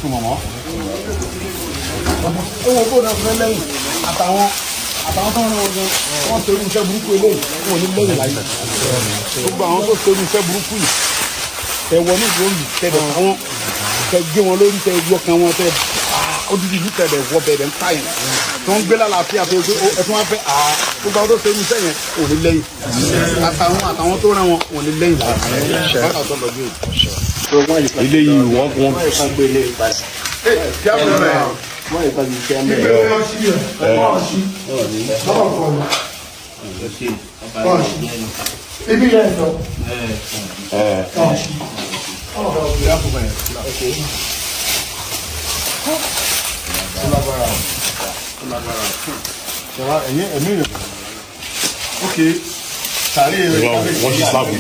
nítumọ̀ mọ́. Ó wọ bó náà fẹ́ lẹ́yìn àtàwọn tó ń rán wọn gan, wọ́n ṣe irú iṣẹ́ burúkú eléyìí, wọn ò ní lẹ́yìn láyé. Gbogbo àwọn tó ṣe irú iṣẹ́ burúkú yìí, tẹ wọ ní ìlú yìí, tẹ dẹ̀ wọn, tẹ gé wọn lórí, tẹ yọ kan wọn, tẹ odidi ìlú, tẹ dẹ̀ wọ bẹ̀rẹ̀ ń ta yẹn tí wọ́n ń gbé lálàáfíà tó gbé ẹ tún wá fẹ́. Gbogbo àwọn tó ṣe irú iṣẹ́ yẹn ò ní lẹ́yìn, àtàwọn tó rán wọn ò ní lẹ́yìn láyé. Eléyìí wọ́n Kí á fẹ́ rẹ̀. Wọ́n yẹ kọ́ ti ṣẹ́ mẹ́. Ibi yẹn sọ. Ok, sàárè rẹ̀. Wọ́n ṣí slab ni,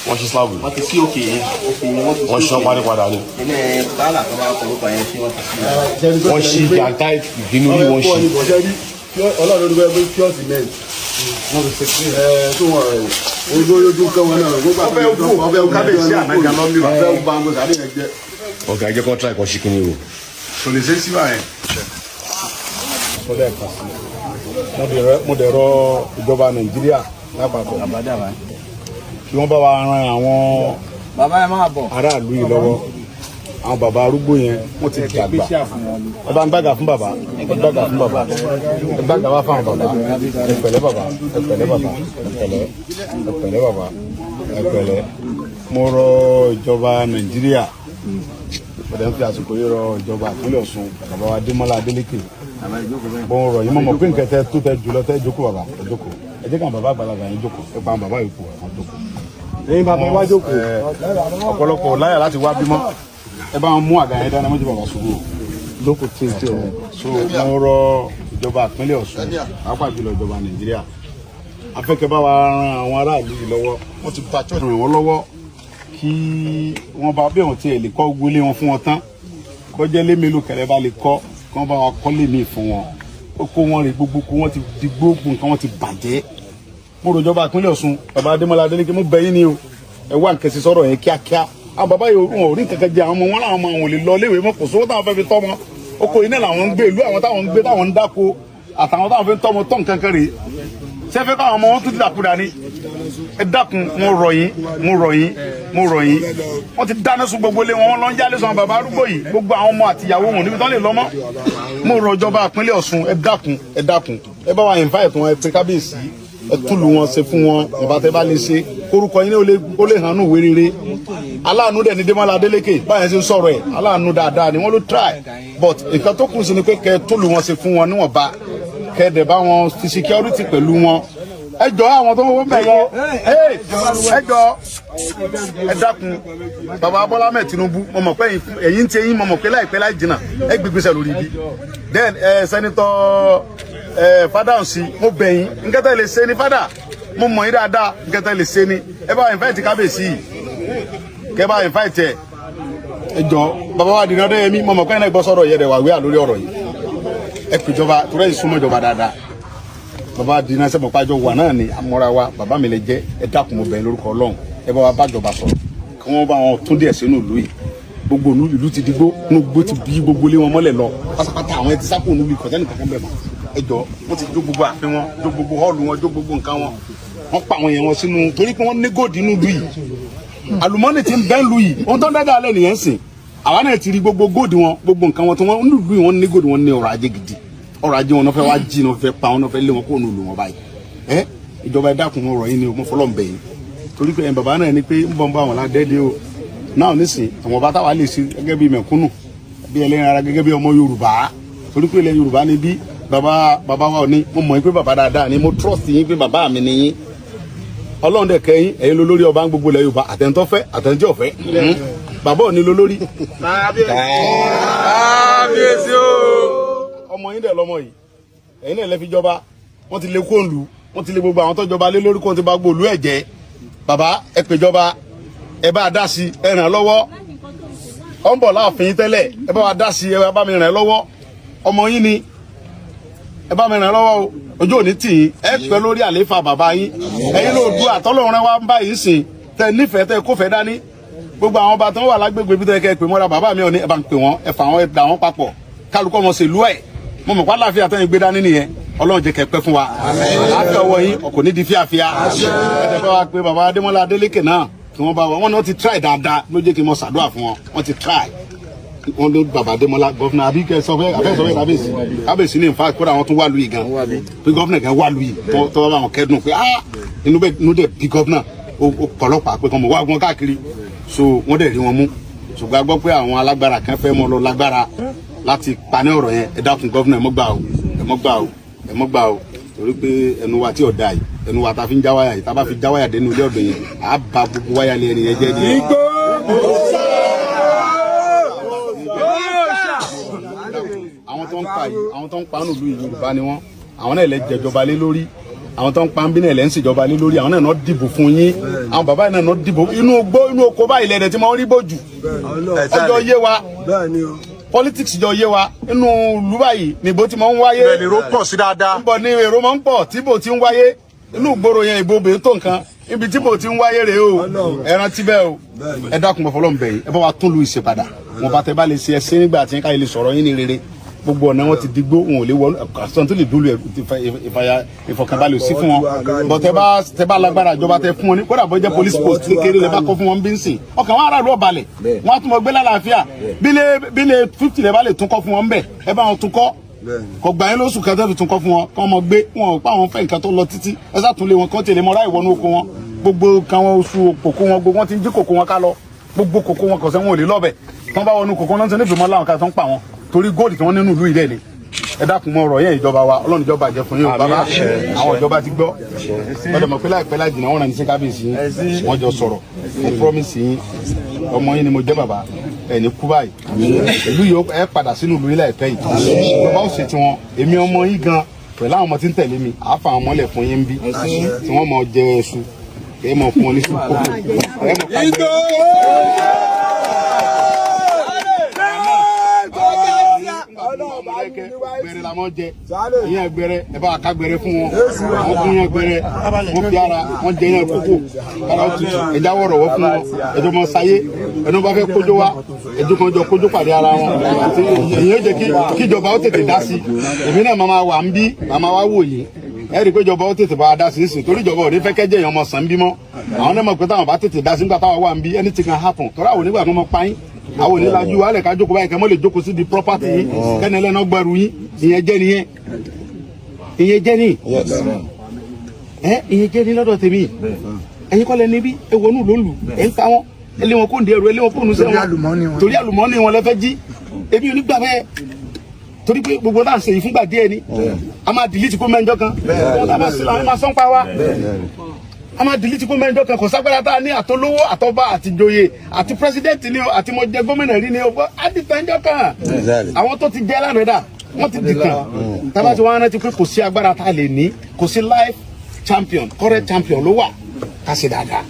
wọ́n ṣí slab ni. Wọ́n ti sí òkè yẹn, òkè yẹn wọ́n ti sí. Wọ́n ṣí parí padà ni. Ilé tààlà tó máa kọ̀ yẹn sí, wọ́n ti sí. Wọ́n ṣí jàǹtá ìdínú rí, wọ́n ṣí. Ọlọ́run ló gbé pure cement wọ́n fi ṣe ẹ tó wọn rẹ̀ ojú ojú kẹ́ wọn náà gbogbo àti ọbẹ̀ wú kábíyèsí ànága lọ́mí ọbẹ̀ wú bá ń gbé sàárè yẹn jẹ́. Ọ̀gá, ẹ jẹ́ kó try kó ṣí kíní o. Kò lè ṣe é síbà yẹn. Mo dẹ̀ rọ ìjọba Nàìjíríà lápapọ̀ kí wọ́n bá wa ran àwọn Bàbá, ẹ máa bọ̀. aráàlú yìí lọ́wọ́. Àwọn bàbá arúgbó yẹn, wọ́n ti dàgbà. Ẹ bá ń gbàgà fún bàbá, ẹ gbàgà fún bàbá, ẹ gbàgà wá fáwọn bàbá. Ẹ pẹ̀lẹ́ bàbá, ẹ pẹ̀lẹ́ bàbá, ẹ pẹ̀lẹ́, ẹ pẹ̀lẹ́ bàbá, ẹ pẹ̀lẹ́. Mo rọ ìjọba Nàìjíríà, mo dẹ̀ ń fi àsìkò yìí rọ ìjọba ìpínlẹ̀ Ọ̀ṣun, bàbá wa Adémọ́lá Adélékè, mo ń rọ yín. Mo mọ̀ pé nǹkan tẹ tó tẹ jùlọ tẹ jókòó. Bàbá, ẹ jókòó. Ẹ jẹ́ káwọn bàbá àgbàlagbà yín jókòó. Ẹ pa àwọn bàbá yòókù, àwọn jókòó. Ẹ̀yin bàbá wá jókòó. Ọ̀pọ̀lọpọ̀ láyà láti wá bímọ. Ẹ bá wọn mú àga yẹn dáná mọ́jú bàbá ṣubú o. Jókòó tí tí o. So mo rọ ìjọba ìpínlẹ̀ Ọ̀ṣun, pàápàá jùlọ ìjọba Nàìjíríà, afẹ́kẹ́ bá wa ran àwọn aráàlú yìí lọ́wọ́. Wọ́n ti bá church, ràn wọ́n lọ́wọ́ kí wọ́n bá bí wọ́n tiẹ̀ lè kọ́ gbólé wọn fún wọn tán, kọjá lé mélòó kẹlẹ́ bá lè kọ́, kí wọ́n bá wa kọ́lé míì fún wọn. Ó kó wọn rè, gbogbo kó wọn ti di gbogbo nǹkan wọn ti bàjẹ́. Mo rò ìjọba ìpínlẹ̀ Ọ̀ṣun, bàbá Adémọ́lá Adélékè, mo bẹ̀ yín ni o, ẹ wá nǹkan sí sọ̀rọ̀ yẹn kíákíá. Àwọn bàbá yìí, wọn ò rí nǹkan kan jẹ. Àwọn ọmọ wọn làwọn ọmọ àwọn ò lè lọ léèwé mọ́, kò sówó táwọn fẹ́ fi tọ́ mọ́. Oko iná làwọn ń gbé, ìlú àwọn táwọn ń gbé, táwọn ń dáko, àtàwọn táwọn fi ń tọ́mọ tọ́ nǹkan kan rèé. Sẹ́fẹ́ káwọn ọmọ wọn tún dàkúdà ni? Ẹ dákun, mo rọ̀ yín, mo rọ̀ yín, mo rọ̀ yín. Wọ́n ti dáná sun gbogbo ilé wọn, wọ́n lọ ń jálé sọ. Bàbá arúgbó yìí, gbogbo àwọn ọmọ àtìyàwó wọn níbi tán lè lọ mọ́. Mo rọ̀ ìjọba ìpínlẹ̀ Ọ̀ṣun, ẹ dákun, ẹ dákun, ẹ bá wa invite wọn, ẹ pé kábíyèsí, ẹ túlù wọn ṣe fún wọn. Ìbá tẹ bá lè ṣe korúkọ yín ó lè hàn nù wérere. Aláàánú dẹ̀ ní Démọ́lá Adélékè báyẹn ṣe ń sọ̀rọ̀ ẹ̀, aláàánú dáadáa ni wọ́n ló try, but nǹkan tó kù sí ni pé kẹ túlù wọn ṣe fún wọn níwọ̀nba, kẹ dẹ̀ bá wọn fi security pẹ̀lú wọn. Ẹ jọ, àwọn tó ń wọ́n bẹ̀ yẹn, ẹ jọ, ẹ dákun. Bàbá Bọ́lá mẹ́ Tinubu, mo mọ̀ pé ẹ̀yin ń tẹ́yìn, mo mọ̀ pé láìpẹ́ láì jìnnà ẹ gbégbèsè lórí ibi. Then ẹ Senator ẹ Fádáhùnsí, mo bẹ̀ yín, nǹkan tẹ́ lè ṣe ni. Fádà, mo mọ̀ yín dáadáa, nǹkan tẹ́ lè ṣe ni. Ẹ bá invite kábíyèsí yìí, kẹ bá invite ẹ. Ẹ jọ, bàbá wa Dìran Adéyẹmí, mo mọ̀ pé ẹ̀ náà gbọ́ sọ̀rọ̀ yẹ dẹ̀ wà wíwà lórí ọ̀rọ̀ yìí. Ẹ pèjọba torí ẹ̀ súnmọ́ ìjọba dáadáa. Bàbá Dìran sẹ́pọ̀ pàjọ wà náà ni amọ́ra wa, bàbá mi lè jẹ́. Ẹ dákun, mo bẹ̀ lórúkọ Ọlọ́run, ẹ bá wa bá jọba sọ̀rọ̀ kí wọ́n bá wọn tún díẹ̀ sínú ìlú yìí. Gbogbo ìlú ti digbó, inú gbó ti bí gbogbo ilé wọn mọ́lẹ̀ lọ pátápátá. Àwọn ẹ ti sápò níbi kọ̀tẹ́nì kankan bẹ̀ mọ́. Ẹ jọ, wọ́n ti jó gbogbo ààfin wọn, jó gbogbo hall wọn, jó gbogbo nǹkan wọn. Wọ́n pa àwọn yẹn wọn sínú torí pé wọ́n ní gold inú ìlú yìí, àlùmọ́nì ti ń bẹ́ ìlú yìí. Ohun tó ń dáadáa lẹ́ nìyẹn sìn. Àwa náà ti rí gbogbo gold wọn, gbogbo nǹkan wọn tí wọ́n ní ìlú yìí. Wọ́n ní gold, wọn ní ọrọ̀ ajé gidi. Ọrọ̀ ajé wọn náà fẹ́ wá jí, náà fẹ́ pa wọn, náà fẹ́ lé wọn kó nù lù wọn báyìí. Ẹ ìjọba, ẹ dákun, ọ̀rọ̀ yín ni mo fọlọ́ ń bẹ̀ yín, torí pé ẹ bàbá náà ní pé ń bọ̀ ń bá wọn ládẹ́dẹ́ o náà nísìn. Àwọn ọba táwa lè ṣe gẹ́gẹ́ bí mẹ̀kúnnù, bí ẹlẹ́rìn ara, gẹ́gẹ́ bí ọmọ Yorùbá, torí pé ilẹ̀ Yorùbá ni bí bàbá bàbá wa ò ní. Mo mọ̀ yín pé bàbá dáadáa ni, mo trust yín pé bàbá mi ni yín. Ọlọ́run dẹ̀ kẹ́yìn, ẹ̀yin lólórí ọba ń gbogbo ilẹ̀ Yorùbá, àtẹ̀ntọ́ fẹ́, àtẹ̀ntí ọ̀fẹ́, bàbá ò ní lólórí. Kábíyèsí o. Ọmọ yín dẹ̀ lọ́mọ yìí, ẹ̀yin náà lẹ́ fi jọba. Wọ́n ti lé kóńlù, wọ́n ti lé gbogbo àwọn tó jọba lé lórí, kóńtì ti bá gbòòlù ẹ̀ jẹ́. Bàbá, ẹ pèjọba, ẹ bá a dá sí, ẹ ràn án lọ́wọ́. Ọ ń bọ̀ láàfin tẹ́lẹ̀, ẹ bá wa dá sí, ẹ bá mi ràn án lọ́wọ́. Ọmọ yín ni, ẹ bá mi ràn án lọ́wọ́ o. Ojú òní tì yín, ẹ pẹ́ lórí àlééfà bàbá yín. Ẹ̀yin ló dúró àtọ́lọ́run rẹ wá ń bá yìí sìn, tẹ nífẹ̀ẹ́, tẹ kófẹ́ dání. Gbogbo àwọn ọba tó ń wà lágbègbè ibi tó yẹ kẹ́ ẹ pè mọ́ra, bàbá mi ò ní ẹ bá ń pè wọ́n, ẹ fà wọ́n, ẹ dà wọ́n papọ̀, kálukọ́ mọ̀ ṣèlú ẹ̀. Mo mọ̀ pé àlàáfíà tó ń gbé dání nìyẹn. Ọlọ́run jẹ́ kẹ́ pẹ́ fún wa. Àlàáfíà ọwọ́ yín ọkọ̀ ní di fíafíà. Ẹ tẹ́ bá wa pé bàbá Adémọ́lá Adélékè náà kí wọ́n bá wa. Wọ́n náà ti try dáadáa ló jẹ́ kí n mọ ṣàdúrà fún wọn. Wọ́n ti try, wọ́n ló bàbá Adémọ́lá, governor, àbí kẹ́ sọ fẹ́ àbẹ́ sọ fẹ́ kábíyèsí, kábíyèsí ní nfa kódà wọ́n tún wà lùyìí gan pé governor kan wà lùyìí tó bá wọn kẹ́dùn pé ah, inú bẹ́ẹ̀ inú dẹ̀ bí governor ó pọ̀lọ́pàá pé kọ́ mọ̀ wá wọn káàkiri. So wọ́n dẹ̀ rí wọn mú, ṣùgbọ́n a gbọ́ pé àwọn alágbára kan fẹ́ mọ́ lọ lágbára láti paní ọ̀rọ̀ yẹn. Ẹ dákun, governor, ẹ mọ́ gbà o, ẹ mọ́ gbà o, ẹ mọ́ gbà o, torí pé ẹnu wa tí ò da yìí, ẹnu wa ta fi ń já wáyà yìí, tá a bá fi já wáyà dénú ilé ọ̀dọ̀ yẹn, á ba gbogbo wáyà lé ẹni yẹn jẹ́ nìyẹn. Àwọn tó ń pa yìí, àwọn tó ń pa nílùú yìí, Yorùbá ni wọ́n. Àwọn náà lè jẹjọba lé lórí. Àwọn tó ń pa ń bí náà lè ń ṣèjọba lé lórí. Àwọn náà náà dìbò fún yín. Àwọn bàbá yìí náà náà dìbò. Inú ogbó, inú oko báyìí lẹ́dẹ̀ tí wọ́n rí bójú ọjọ́ yé wa. Politics jọ yé wa. Inú ìlú báyìí nìbò tí wọ́n ń wáyé. Ibẹ̀ lèrò pọ̀ sí dáadáa. Ń bọ̀ ní èrò máa ń pọ̀ tí bò ti ń wáyé inú ìgboro yẹn. Ìbò bèé tó nǹkan, ibi tí bò ti ń wáyé rèé o. Ẹ rántí bẹ́ẹ̀ o. Ẹ dákun, bọ̀ fọlọ́n bẹ̀ yìí, ẹ bá wa tún lu ìṣe padà. Wọn bá tẹ bá lè ṣe ẹsẹ nígbà tí ká lè sọ̀rọ̀ yín ní rere. Gbogbo ọ̀nà wọn ti digbó, wọn ò lè wọnú àṣọ tó lè dúró. Ìfàyà ìfọ̀kànbalẹ̀ ò sí fún wọn bọ̀. Tẹ bá lágbára ìjọba, tẹ fún wọn ní kódà bó jẹ́ police post kékeré lẹ bá kọ́ fún wọn bí ń sìn, ọkàn wọn aráàlú ọ̀balẹ̀, wọn á tún mọ gbé lálàáfíà. Bílẹ̀ 50 lẹ bá lè tún kọ́ fún wọn bẹ́ẹ̀, ẹ bá wọn tún kọ́. Kò gbà yín lóṣù kẹtẹ fi tún kọ́ fún wọn kọ́ ọmọ gbé wọn ò pa. Àwọn fẹ́ nǹkan tó lọ títí, ẹ sá tún lé wọn kọ́ tẹ̀lé mọ́ra ìwọ́nú oko wọn. Gbogbo kan wọn oṣù kòkó wọn, gbogbo wọn ti ń jí kòkó wọn ká lọ. Gbogbo kòkó wọn kọ̀sẹ́ wọn ò lè lọ́bẹ̀ tí wọ́n bá wọnú kòkó náà, nífẹ̀ẹ́ mọ́ láwọn ká tó ń pa wọn torí góòlù tí wọ́n nínú ìlú ilẹ̀ ni. Ẹ dákun, mọ́ ọ̀rọ̀ yẹn, ìjọba wa, Ọlọ́run ìjọba jẹ́ fún yín o. Bàbá, àwọn ìjọba ti gbọ́ ọdọ mọ̀ pé láìpẹ́ láì jìnnà, wọ́n rán ní sí kábíyèsí yín, wọ́n jọ sọ̀rọ̀. Mo promise yín, ọmọ yín ni mo jẹ́. Bàbá, ẹ ní kú báyìí. Ìlú yìí, ẹ padà sínú ìlú yìí láìpẹ́ yìí. Ìjọba ó ṣe tiwọn. Èmi ọmọ yín gan pẹ̀lú àwọn ọmọ tí ń tẹ̀lé mi, àá fà àwọn mọ́lẹ̀ fún yín bí tí wọ́n mọ̀ jẹ ẹṣu, ẹ mọ̀ fún wọn ní sùkúrù, ẹ mọ̀ ká gbé. Gbẹrẹ la mọ jẹ ìyẹn, gbẹrẹ, ẹ bá ká gbẹrẹ fún wọn. Wọn fún yẹn gbẹrẹ, wọn fi ara wọn jẹ yẹn kókó, ara ó tutù. Ẹjá wọrọwọ fún wọn. Ẹjọ mọ sáyé, ẹnu bá fẹ́ kójó wa, ẹjọ kan jọ kójó pàdé ara wọn. Ìyẹn jẹ́ kí kíjọba ó tètè dá sí. Èmi náà máa wà ń bí, màmá wa wò yìí. Ẹ rí i pé ìjọba ó tètè bá a dá sí nísìnyí, torí ìjọba ò ní fẹ́ kẹ́jẹ́ èèyàn ọmọ sàn bí mọ́. Àwọn náà mọ̀ pé táwọn bá tètè dá sí nígbà táwọn wà ń bí, anything can happen. Tọ́lá àwọn onígbà kan mọ́ pa yín, àwọn onílajú wàhálẹ̀ ká jókòó báyìí, kẹ́ mọ́ lè jókòó sí di property yín, kẹ́ni ẹlẹ́nà gbẹrù yín. Ìyẹn jẹ́ nìyẹn, ìyẹn jẹ́ ní ẹ, ìyẹn jẹ́ ní lọ́dọ̀ tèmi. Ẹ̀yin kọ́ lẹ níbí, ẹ wọnú ló ń lù, ẹ ń pa wọn, ẹ lé wọn kó ń di ẹrù, ẹ lé wọn kó ń sẹ́wọ̀n torí àlùmọ́ọ́nì wọn lẹ fẹ́ jí. Èmi ò ní gbà bẹ́ẹ̀, torí pé gbogbo náà ṣe ìfúngbà díẹ̀ ni. A máa delete kó mẹ́jọ kan wọn tá a máa sílẹ̀, àwọn máa sọ́n pa wa. A máa delete kó mẹ́jọ kan. Kò ságbára tá a ní, àtolówó, àtọba, àtìjòyè, àti president ni o, àti mo jẹ gómìnà rí ni o, á di tẹ́jọ́ kan. Àwọn tó ti jẹ́ lánàá dà, wọ́n ti dìtàn. Tábà tí wọ́n á rántí pé kò sí agbára tá a lè ní, kò sí life champion, current champion ló wà. Ká ṣe dáadáa,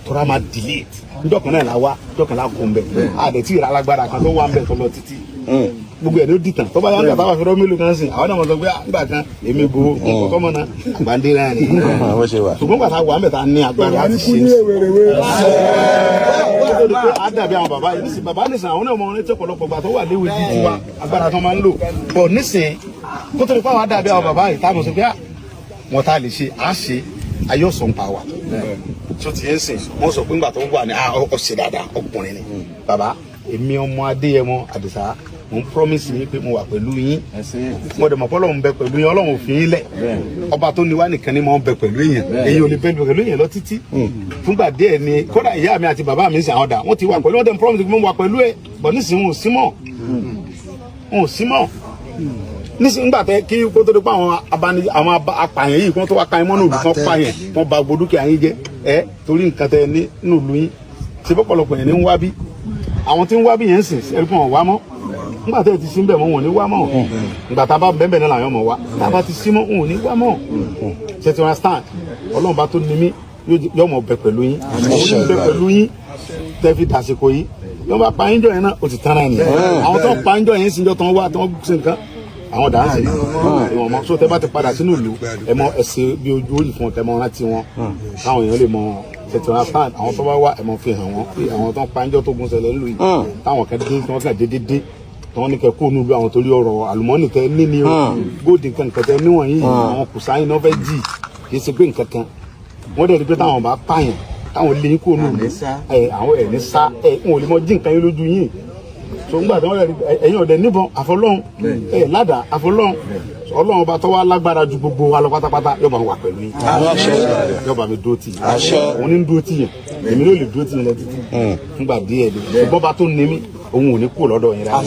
tọ́ra máa delete njọ́ kan náà la wá, njọ́ kan la kó ń bẹ̀. Àdẹ̀ tí ìrà alágbára kan tó wà ń bẹ̀ tó lọ títí, gbogbo ẹ̀ ló dìtàn. Tó bá yá nígbà táwọn afẹ́rọ́ mélòó kan sìn, àwọn náà mọ̀ sọ pé nígbà kan èmi go nǹkan kọ́mọ náà àgbàndé náà ni. Ṣùgbọ́n gbàtà wà ń bẹ̀ tá a ní agbára láti ṣe é tó di pé á dàbí àwọn bàbá yìí nísìn. Bàbá nísìn, àwọn náà mọ orin tí ọ̀pọ̀lọpọ̀ gbà tó wà léwu bíi tiwa, agbára tó máa ń lò bọ̀ nísìn, kó tó di pé àwọn á dàbí àwọn bàbá yìí táwọn sọ pé wọn tá a lè ṣe á ṣe, ayé ọ̀sán pa wà tó ti ń sìn. Wọ́n sọ pé ńgbà tó wà ní ọ̀sẹ̀ dáadáa, ọkùnrin ni bàbá. Èmi ọmọ Adéyẹmọ Àdìsá, mo ń promise yín pé mo wà pẹ̀lú yín. Mo dẹ̀ mọ̀ pé Ọlọ́run bẹ pẹ̀lú yín. Ọlọ́run ò fi yín lẹ̀. Ọba tó ní wá nìkan ni mo ń bẹ pẹ̀lú èèyàn. Èyí ò lè bẹ pẹ̀lú èèyàn lọ títí fúngbà díẹ̀ ni. Kódà ìyá mi àti bàbá mi ń sìn, àwọn dà, wọ́n ti wà pẹ̀lú wọn. Dẹ̀ ń promise pé mo wà pẹ̀lú ẹ̀ bọ̀. Nísìnyí wọn ò sí mọ́, wọn ò sí mọ́ nísìnyí. Ńgbà tẹ kí kó tó di pa àwọn abani, àwọn apààyàn yìí, kí wọ́n tó wá ka ẹ mọ́nà òlù kan pààyàn, wọ́n ba gbogbo dúkìá yín jẹ́ ẹ torí nǹkan tẹ ní nínú ìlú yín. Ṣe bọ́pọ̀lọpọ̀ yẹn ní ń wá bí? Àwọn tí ń wá bí yẹn ń sìn ẹ̀rí fún wọn wá mọ́. Ńgbà tẹ́ ẹ ti sí ń bẹ̀ mọ́, wọn ò ní wá mọ́. Ńgbà tá a bá bẹ́ẹ̀ náà làwọn ọmọ wa, tá a bá ti sí mọ́, wọn ò ní wá mọ́. Ṣe ti understand? Ọlọ́run bá tó ní mí yóò mọ̀ bẹ pẹ̀lú yín. Òun ní bẹ pẹ̀lú yín tẹ́ fi dàsìkò yìí. Yóò bá pa yín jọ yẹn náà, ó ti tán náà nìyẹn. Àwọn tó ń pa yín jọ yẹn ń sinjọ́ tó ń wá tó ń sin nǹkan, àwọn dà ń sìn ìwọ̀n mọ́. So tẹ́ bá ti padà sínú ìlú, ẹ mọ ẹsẹ̀ bí ojú òrì fún ọ, tẹ́ mọ rántí wọn, káwọn èèyàn lè mọ. Tètè wọn fan àwọn tó bá wá, ẹ̀ mọ̀ fi hàn wọ́n pé àwọn tó ń pa ń jọ́ tó gun ṣẹlẹ̀ ńlú yìí, táwọn kan dé, tí wọ́n kàn déédéé dé, tí wọ́n ní kẹ́ kó nílùú àwọn torí ọ̀rọ̀ àlùmọ́ọ́nì tẹ ní ni o, góòdì nǹkan nǹkan tẹ níwọ̀nyí, àwọn kùsáyìn náà fẹ́ jì, kì í ṣe pé nǹkan kan wọ́n dẹ̀ rí pé táwọn bá pààyàn, táwọn lé kó nílùú ẹ, àwọn ẹ̀ ní sá ẹ, wọn ò lè mọ jí nǹkan yín lójú yín. So ńgbà tí wọ́n rẹ̀ rí ẹ̀yin ọ̀dẹ̀ níbọn àfọlọ́hún ẹ̀ ládàá àfọlọ́hún, Ọlọ́run ọba tó wá lágbára ju gbogbo wa lọ pátápátá yóò bá wà pẹ̀lú yín, yóò bá mi dúró tì yín. Òun ní dúró tì yẹn, èmi ló lè dúró tì yín lọ títí fúngbà díẹ̀ ni, ṣùgbọ́n bá tó ní mí, òun ò ní kú lọ́dọ̀ yín rárá.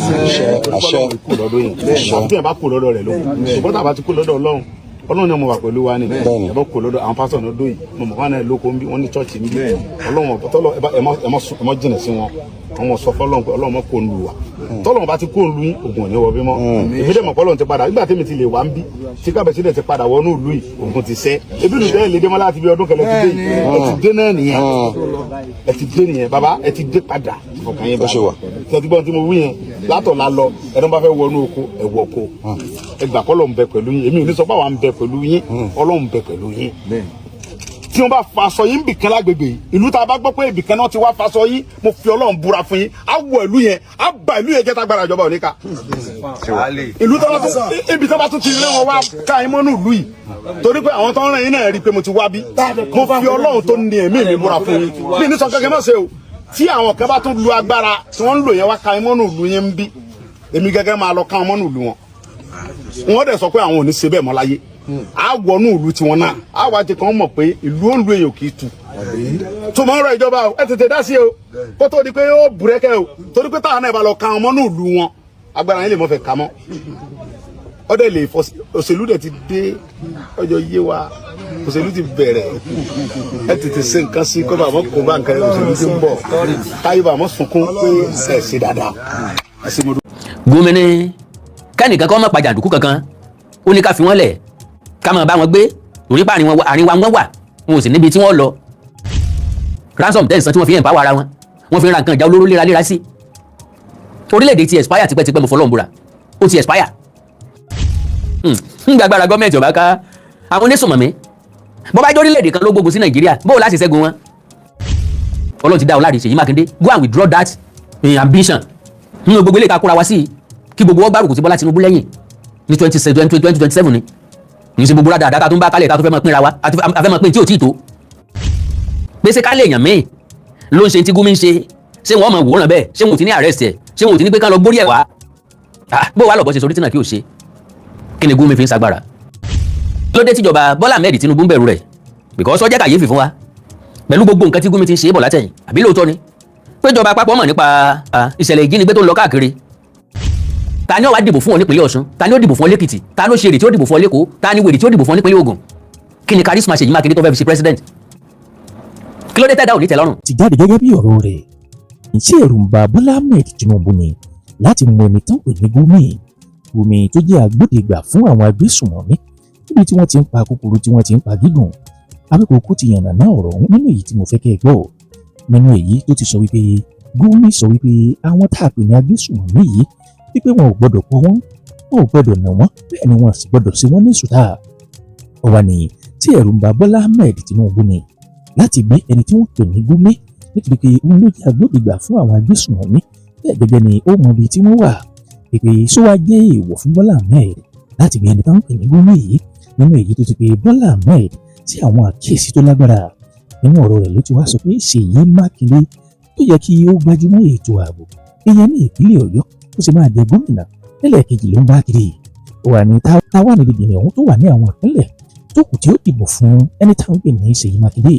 Àṣẹ. Òun ò ní kú lọ́dọ̀ yín àbí tí yẹn bá kú lọ́dọ̀ rẹ̀ ló kù, ṣùgbọ́n tá a bá ti kú lọ́dọ̀ Ọlọ́run, Ọlọ́run ni mo wà pẹ̀lú wa ni. Ẹ bá kú lọ́dọ̀ àwọn pásítọ̀ náà dóyè, mo mọ̀ fún àwọn lóko ń bí wọ́n ní church ń bí. Ọlọ́run ọ̀pọ̀ tọ́lọ̀ ẹ má jìnà sí wọn. Àwọn sọ fọlọ́run pé Ọlọ́run mọ̀ kó ń lu wa, tọ́lọ́run bá ti kó ń lu yín, ògùn ò ní wọ bí mọ́. Èmi dẹ̀ mọ̀ pé Ọlọ́run ti padà nígbà tẹ́mi ti lè wá ń bí tí kábẹ̀sí dẹ̀ ti padà wọnú ìlú yìí, ògùn ti sẹ́ ebi nù tẹ́lẹ̀ lédè mọ́ láti bí ọdún kẹlẹ́ ti dé yìí. Ẹ ti dé náà nìyẹn, ẹ ti dé nìyẹn bàbá, ẹ ti dé padà, ọkàn yẹn Ó ṣe wà. Tẹ́tí tí mo wí yẹn látọ̀la lọ, ẹni bá fẹ́ wọnú oko, ẹ wọ oko, ẹ gbà kọ́ lọ́n bẹ pẹ̀lú yín. Èmi ò ní sọ pé àwa ń bẹ pẹ̀lú yín, Ọlọ́run bẹ pẹ̀lú yín. Tí wọ́n bá faṣọ yín bìkan lágbègbè yìí, ìlú tá a bá gbọ́ pé ibìkan náà ti wá faṣọ yín, mo fi Ọlọ́run búra fún yín, á wọ ìlú yẹn, á ba ìlú yẹn jẹ́, tágbára ìjọba ò ní ká ìlú tó bá tún ibi tó bá tún ti lé wọn wá ká yín mọ́nú ìlú yìí, torí pé àwọn tó ń rìn yín náà rí i pé mo ti wá bí. Mo fi Ọlọ́run tó ní ẹ̀mí mi búra fún yín, mi ní sọ kankan mọ́ ṣe o. Tí àwọn kan bá tún lu agbára tí wọ́n ń lò yẹn wá ká yín mọ́nú ìlú yẹn ń bí, èmi gẹ́gẹ́ máa lọ ká wọn mọ́nú ìlú wọn. Wọ́n dẹ̀ sọ pé àwọn ò ní ṣe bẹ́ẹ̀ mọ́ láyé. Á wọnú ìlú tiwọn náà, á wá ti kàn mọ̀ pé ìlú òǹlú èèyàn kì í tu tó mọ̀ ń rọ ìjọba o. Ẹ tètè dá sí o, kó tó di pé ó bùrẹ́kẹ́ o, torí pé táwọn náà bá lọ ká wọn mọ́nú ìlú wọn, agbára yẹn lè mọ́ fẹ́ ka mọ́ ọdẹ lè fọ. Òṣèlú dẹ̀ ti dé, ọjọ́ yé wa, òṣèlú ti bẹ̀rẹ̀. Ẹ tètè ṣe nǹkan sí kó bá mọ́ kó bá nǹkan òṣèlú ti ń bọ̀ táyé bá mọ́ sunkún pé ẹ ṣe dáadáa, ẹ ṣe mo dúpẹ́. Gumi ní kẹ́nìkan kọ́ mọ̀ pa jàǹdùkú kankan, ó ní ká fi wọ́n lẹ̀, ká máa bá wọn gbé, torí pé àárín wa wọ́n wà, wọn ò sì níbi tí wọ́n lọ. Ransom tẹ̀sán tí wọ́n fi empower ara wọn, wọ́n fi ń ra nǹkan ìjà olóró léraléra sí orílẹ̀-èdè ti expire tipẹ́tipẹ́. Mo fọlọ́run búra, ó ti expire. Ń gbàgbára gọ́ọ̀mẹ̀ntì ọ̀bá ká àwọn onísùnmọ̀mí. Bó bá jẹ́ orílẹ̀-èdè kan ló gbógun sí Nàìjíríà, bó o láti ṣẹ́gun wọn? Ọlọ́run ti dá ọ láre. Ṣèyí Mákindé, go and withdraw that ambition nínú gbogbo ilé ìtakùrà wá sí kí gbogbo wọn gbárùkù sí Bọ́lá Tinubu lẹ́yìn ní 2027 ni. Ní ṣe gbogbo rádà àdáta tó ń bá kálẹ̀ tá tó fẹ́ máa pínra wa, a fẹ́ máa pín tí ò tí ì tó pèsè ká lè yàn míì ló ń ṣe tí Gumi ń ṣe. Ṣé wọ́n mọ̀ wòran bẹ́ẹ̀? Ṣé wọn ò ti ní arrest ẹ̀? Ṣé wọn ò ti ní pé ká lọ gbórí ẹ̀ wá? Bó wàá lọ̀bọ̀ ṣe sórí tí náà kí o ṣe kí ni Gumi fi ń sagbára lóde tíjọba Bọ́lá Ahmed Tinubu ń bẹ̀rù rẹ̀? Because ó jẹ́ kàyéfì fún wa pẹ̀lú gbogbo nǹkan tí Gumi ti ń ṣe é bọ̀ látẹ̀yìn. Àbí lóòótọ́ ni péjọba àpapọ̀ mọ̀ nípa ìṣẹ̀lẹ̀ ìjínigbé tó ń lọ káàkiri? Ta ni ó wá dìbò fún ọ nípínlẹ̀ Ọ̀ṣun? Ta ni ó dìbò fún ọ lẹ́kìtì? Ta ló ṣe èrè tí ó dìbò fún ọ lẹ́kọ̀ọ́? Ta ni wèrè tí ó dìbò fún ọ nípínlẹ̀ Ògùn? Kí ni charisma Ṣèyí Mákindé tó fẹ́ fi ṣe president? Kí ló dé tẹ́dá ò ní tẹ́lọ́rùn? Ti jáde gẹ́gẹ́ bí ọ̀rọ̀ rẹ̀, ṣé ẹ̀rù ń ba Bọ́lá Ahmed Tinubu ni láti mú ẹni tán pè ní Gumi? Gumi tó jẹ́ agbódegbà fún àwọn agbésùnmọ̀mí níbi tí wọ́n ti ń pa kúkúrú, tí wọ́n ti ń pa gígùn. Awíkòkò ti yànnàná ọ̀rọ̀ ọ̀hún nínú èyí tí mo fẹ́ kẹ́ ẹ gbọ́, nínú èyí tó ti sọ wípé Gumi sọ wípé àwọn tá a pè ní agbésùnmọ̀mí yìí, wípé wọn ò gbọ́dọ̀ pọ̀ wọ́n, wọn ò gbọ́dọ̀ nà wọ́n, bẹ́ẹ̀ ni wọn sì gbọ́dọ̀ ṣe wọ́n ní sùtá. Ó wá ní tí ẹ̀rù ń ba Bọ́lá Ahmed Tinubu ni láti gbé ẹni tí wọ́n pè ní Gumi, nítorí pé òun ló jẹ́ agbódegbà fún àwọn agbésùnmọ̀mí, bẹ́ẹ̀ gẹ́gẹ́ ni ó mọ ibi tí wọ́n wà, pé ṣó wá jẹ́ èèwọ̀ fún Bọ́lá Ahmed láti gbé ẹni tó ń pè ní Gumi yìí, nínú èyí tó ti pé Bọ́lá Ahmed sí àwọn àkíyèsí tó lágbára. Nínú ọ̀rọ̀ rẹ̀ ló ti wá sọ pé Ṣèyí Mákindé tó yẹ kí ó gbájúmọ́ ètò ààbò ìyẹn ní ìpínlẹ̀ Ọ̀yọ́, ó sì máa jẹ gómìnà lẹ́lẹ́kejì ló ń bá kiri. Ó wà ní táwa ní dìdìrín ọ̀hún tó wà ní àwọn ìpínlẹ̀ tó kù tí ó dìbò fún ẹni táwọn pè ní Ṣèyí Mákindé,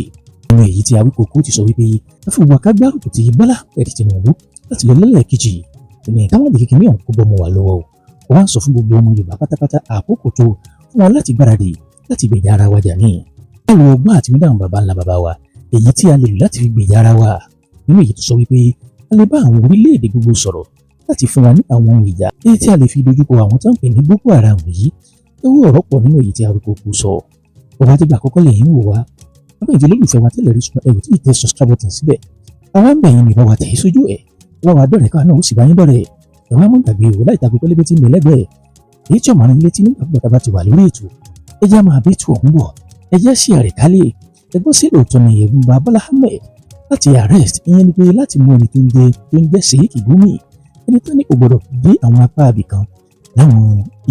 nínú èyí tí Awíkòkó ti sọ wípé àfihàn ká gbárùkù ti Bọ́lá Ahmed Tinubu láti lọ lẹ́lẹ́kejì ní káwọn lè kékeré ọ̀hún kó bọ́ mọ́ wa lọ́wọ́ o. Ó wá ń sọ fún gbogbo ọmọ Yorùbá pátápátá, àkókò tó fún wa láti gbáradì láti gbèjà ara wa jà ní ẹrù ọgbọ́n àtinúdá àwọn baba ńlá baba wa, èyí tí a lè lò láti fi gbèjà ara wa, nínú èyí tó sọ wípé a lè bá àwọn orílẹ̀-èdè gbogbo sọ̀rọ̀ láti fún wa ní àwọn ohun ìjà èyí tí a lè fi dojúkọ àwọn tó ń pè ní Boko Haram yìí. Ewu ọ̀rọ̀ pọ̀ nínú èyí tí Awíkòkó sọ. Ọba tí gbà àkọ́kọ́ lè ń wò wá abẹ́ ìdílé olùfẹ́ wa tẹ́lẹ̀ rí, ṣùgbọ́n ẹ ò tí ì tẹ subscribe button síbẹ̀, àwa ń bẹ̀ yín ní bá wa tẹ̀ ẹ́ sójú ẹ̀ wá wa dọ̀rẹ́ káwa náà ó sì bá yín dọ̀rẹ́ ẹ̀. Wá mú gbàgbé o láì tako pélébé tí ń bẹ lẹ́gbẹ̀ẹ́ èyí tí ọmọ rẹ létí nígbà gbọ́dọ̀ bá ti wà lórí ètò. Ẹ jẹ́ máa bí ètò ọ̀hún bọ̀, ẹ jẹ́ sí àrẹ̀ kálẹ̀. Ẹgbọ́n, sí lóòótọ́ ni ẹ̀rù ń ba Bọ́lá Ahmed láti arrest, ìyẹn ni pé láti mú ẹni tó ń jẹ́ Sheikh Gumi, ẹni tó ní kò gbọdọ̀ dé àwọn apá abìkan láwọn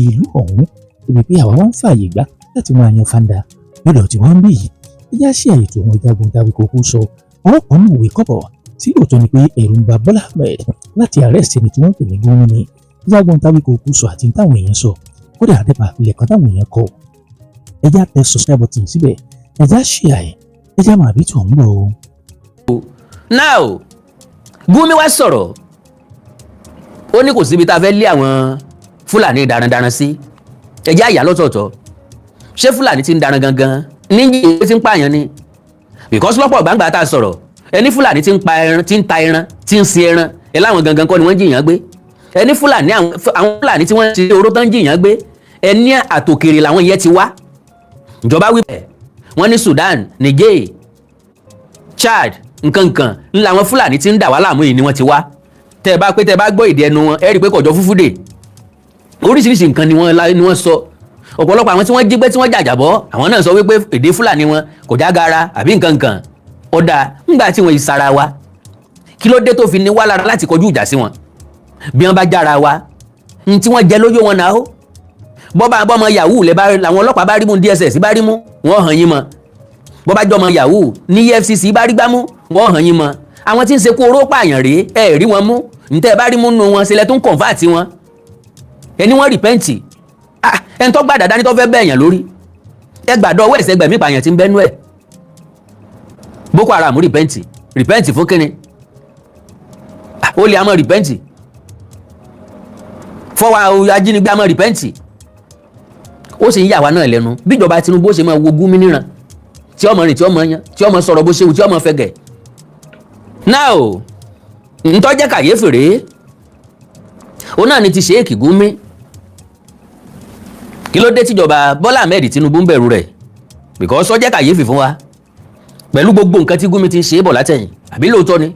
ìlú ọ̀hún, ibi pé àwa wá ń fààyè gbà láti máa yan fanda lọ́dọ̀ tí wọ́n ń bí yìí? Ẹjá sí àyètò àwọn ìjagun tàbí kókó sọ ọ̀rọ̀ kan nù ìwé kọ́bọ̀. Sí lóòótọ́ ni pé ẹ̀rù ń ba Bọ́lá Ahmed láti arrest ẹni tí wọ́n ń pè ní Gumi ni? Ìjagun tàbí kókó sọ àti táwọn èèyàn sọ, kódà nípa àpilẹ̀ kan táwọn èèyàn kọ. Ẹjá tẹ subscribe button síbẹ̀, ẹjá share ẹ̀, ẹjá máa bí tó ń bọ̀ o. Now, Gumi wá sọ̀rọ̀, ó ní kò síbi tá a fẹ́ lé àwọn Fúlàní darandaran sí. Ẹjẹ́ àyà lọ́tọ̀ọ̀tọ̀. Ṣé Fúlàní ti ń daran gangan níyì tí ń pààyàn ni? Because lọ́pọ̀ gbangba tá a sọ̀rọ̀, ẹni Fúlàní ti ń pa ẹran, tí ń ta ẹran, tí ń sin ẹran ẹ, láwọn gangan kọ́ ni wọ́n jìyàn gbé. Ẹni Fúlàní, àwọn Fúlàní tí wọ́n ti oró tán jìyàn gbé, ẹni àtòkèrè làwọn yẹn ti wá. Ìjọba wí bẹ́ẹ̀, wọ́n ní Sudan, Niger, Chad, nkankan ńlá àwọn Fúlàní tí ń dà wá láàmú yìí ni wọ́n ti wá. Tẹ́ ẹ bá pé tẹ́ ẹ bá gbọ́ èdè ẹnu wọn, ẹ rí i pé kọjọ fúfú dè. Oríṣiríṣi nǹkan ni wọ́n sọ. Ọ̀pọ̀lọpọ̀ àwọn tí wọ́n jí gbé, tí wọ́n jàjàbọ́, àwọn náà sọ wípé èdè Fúlàní wọn kò já gara àbí nkankan. Ọ̀dà ńgbà tí wọ́n yìí sara wa, kí ló dé tó fi ní wá lára láti kọjú ìjà sí wọn? Bí wọ́n bá jára wa, n tí wọ́n jẹ lóyún wọn náà ó bọ́bá bọ́mọ yahoo lẹ́ bá làwọn ọlọ́pàá bá rí mú, DSS bá rí mú, wọ́n hàn yín mọ́. Bọ́bá jọmọ yahoo ní EFCC bá rí gbámú, wọ́n hàn yín mọ́. Àwọn tí ń ṣe kó oró pààyàn rèé, ẹ rí wọn mú. Ntẹ́ bá rí mú nù wọn, ṣẹlẹ̀ tó ń convert wọn, ẹni wọ́n repent. Ẹni tó gbàdá dání tó fẹ́ bẹ́ẹ̀yàn lórí, ẹ gbàdọ̀ ọwọ́ ẹ̀sẹ̀ gbẹ̀mí pààyàn tí ń bẹ́nu ẹ̀. Boko Haram repent. Repent fún kínni? Ó lè àmọ́ repent fọwọ́ ajínigbé, àmọ́ repent. Ó sì ń yà wá náà lẹ́nu bíjọba Tinubu ó ṣe máa wo Gumi níran, tí ọmọ rìn, tí ọmọ yan, tí ọmọ sọ̀rọ̀ bó ṣe wù, tí ọmọ fẹ́ gẹ̀. Now, ntọ́jẹ́ kàyéfì rèé, òun náà ni ti Sheikh Gumi. Kí ló dé tíjọba Bọ́lá Ahmed Tinubu ń bẹ̀rù rẹ̀? Because ó jẹ́ kàyéfì fún wa pẹ̀lú gbogbo nǹkan tí Gumi ti ń ṣe é bọ̀ látẹ̀yìn. Àbí lóòótọ́ ni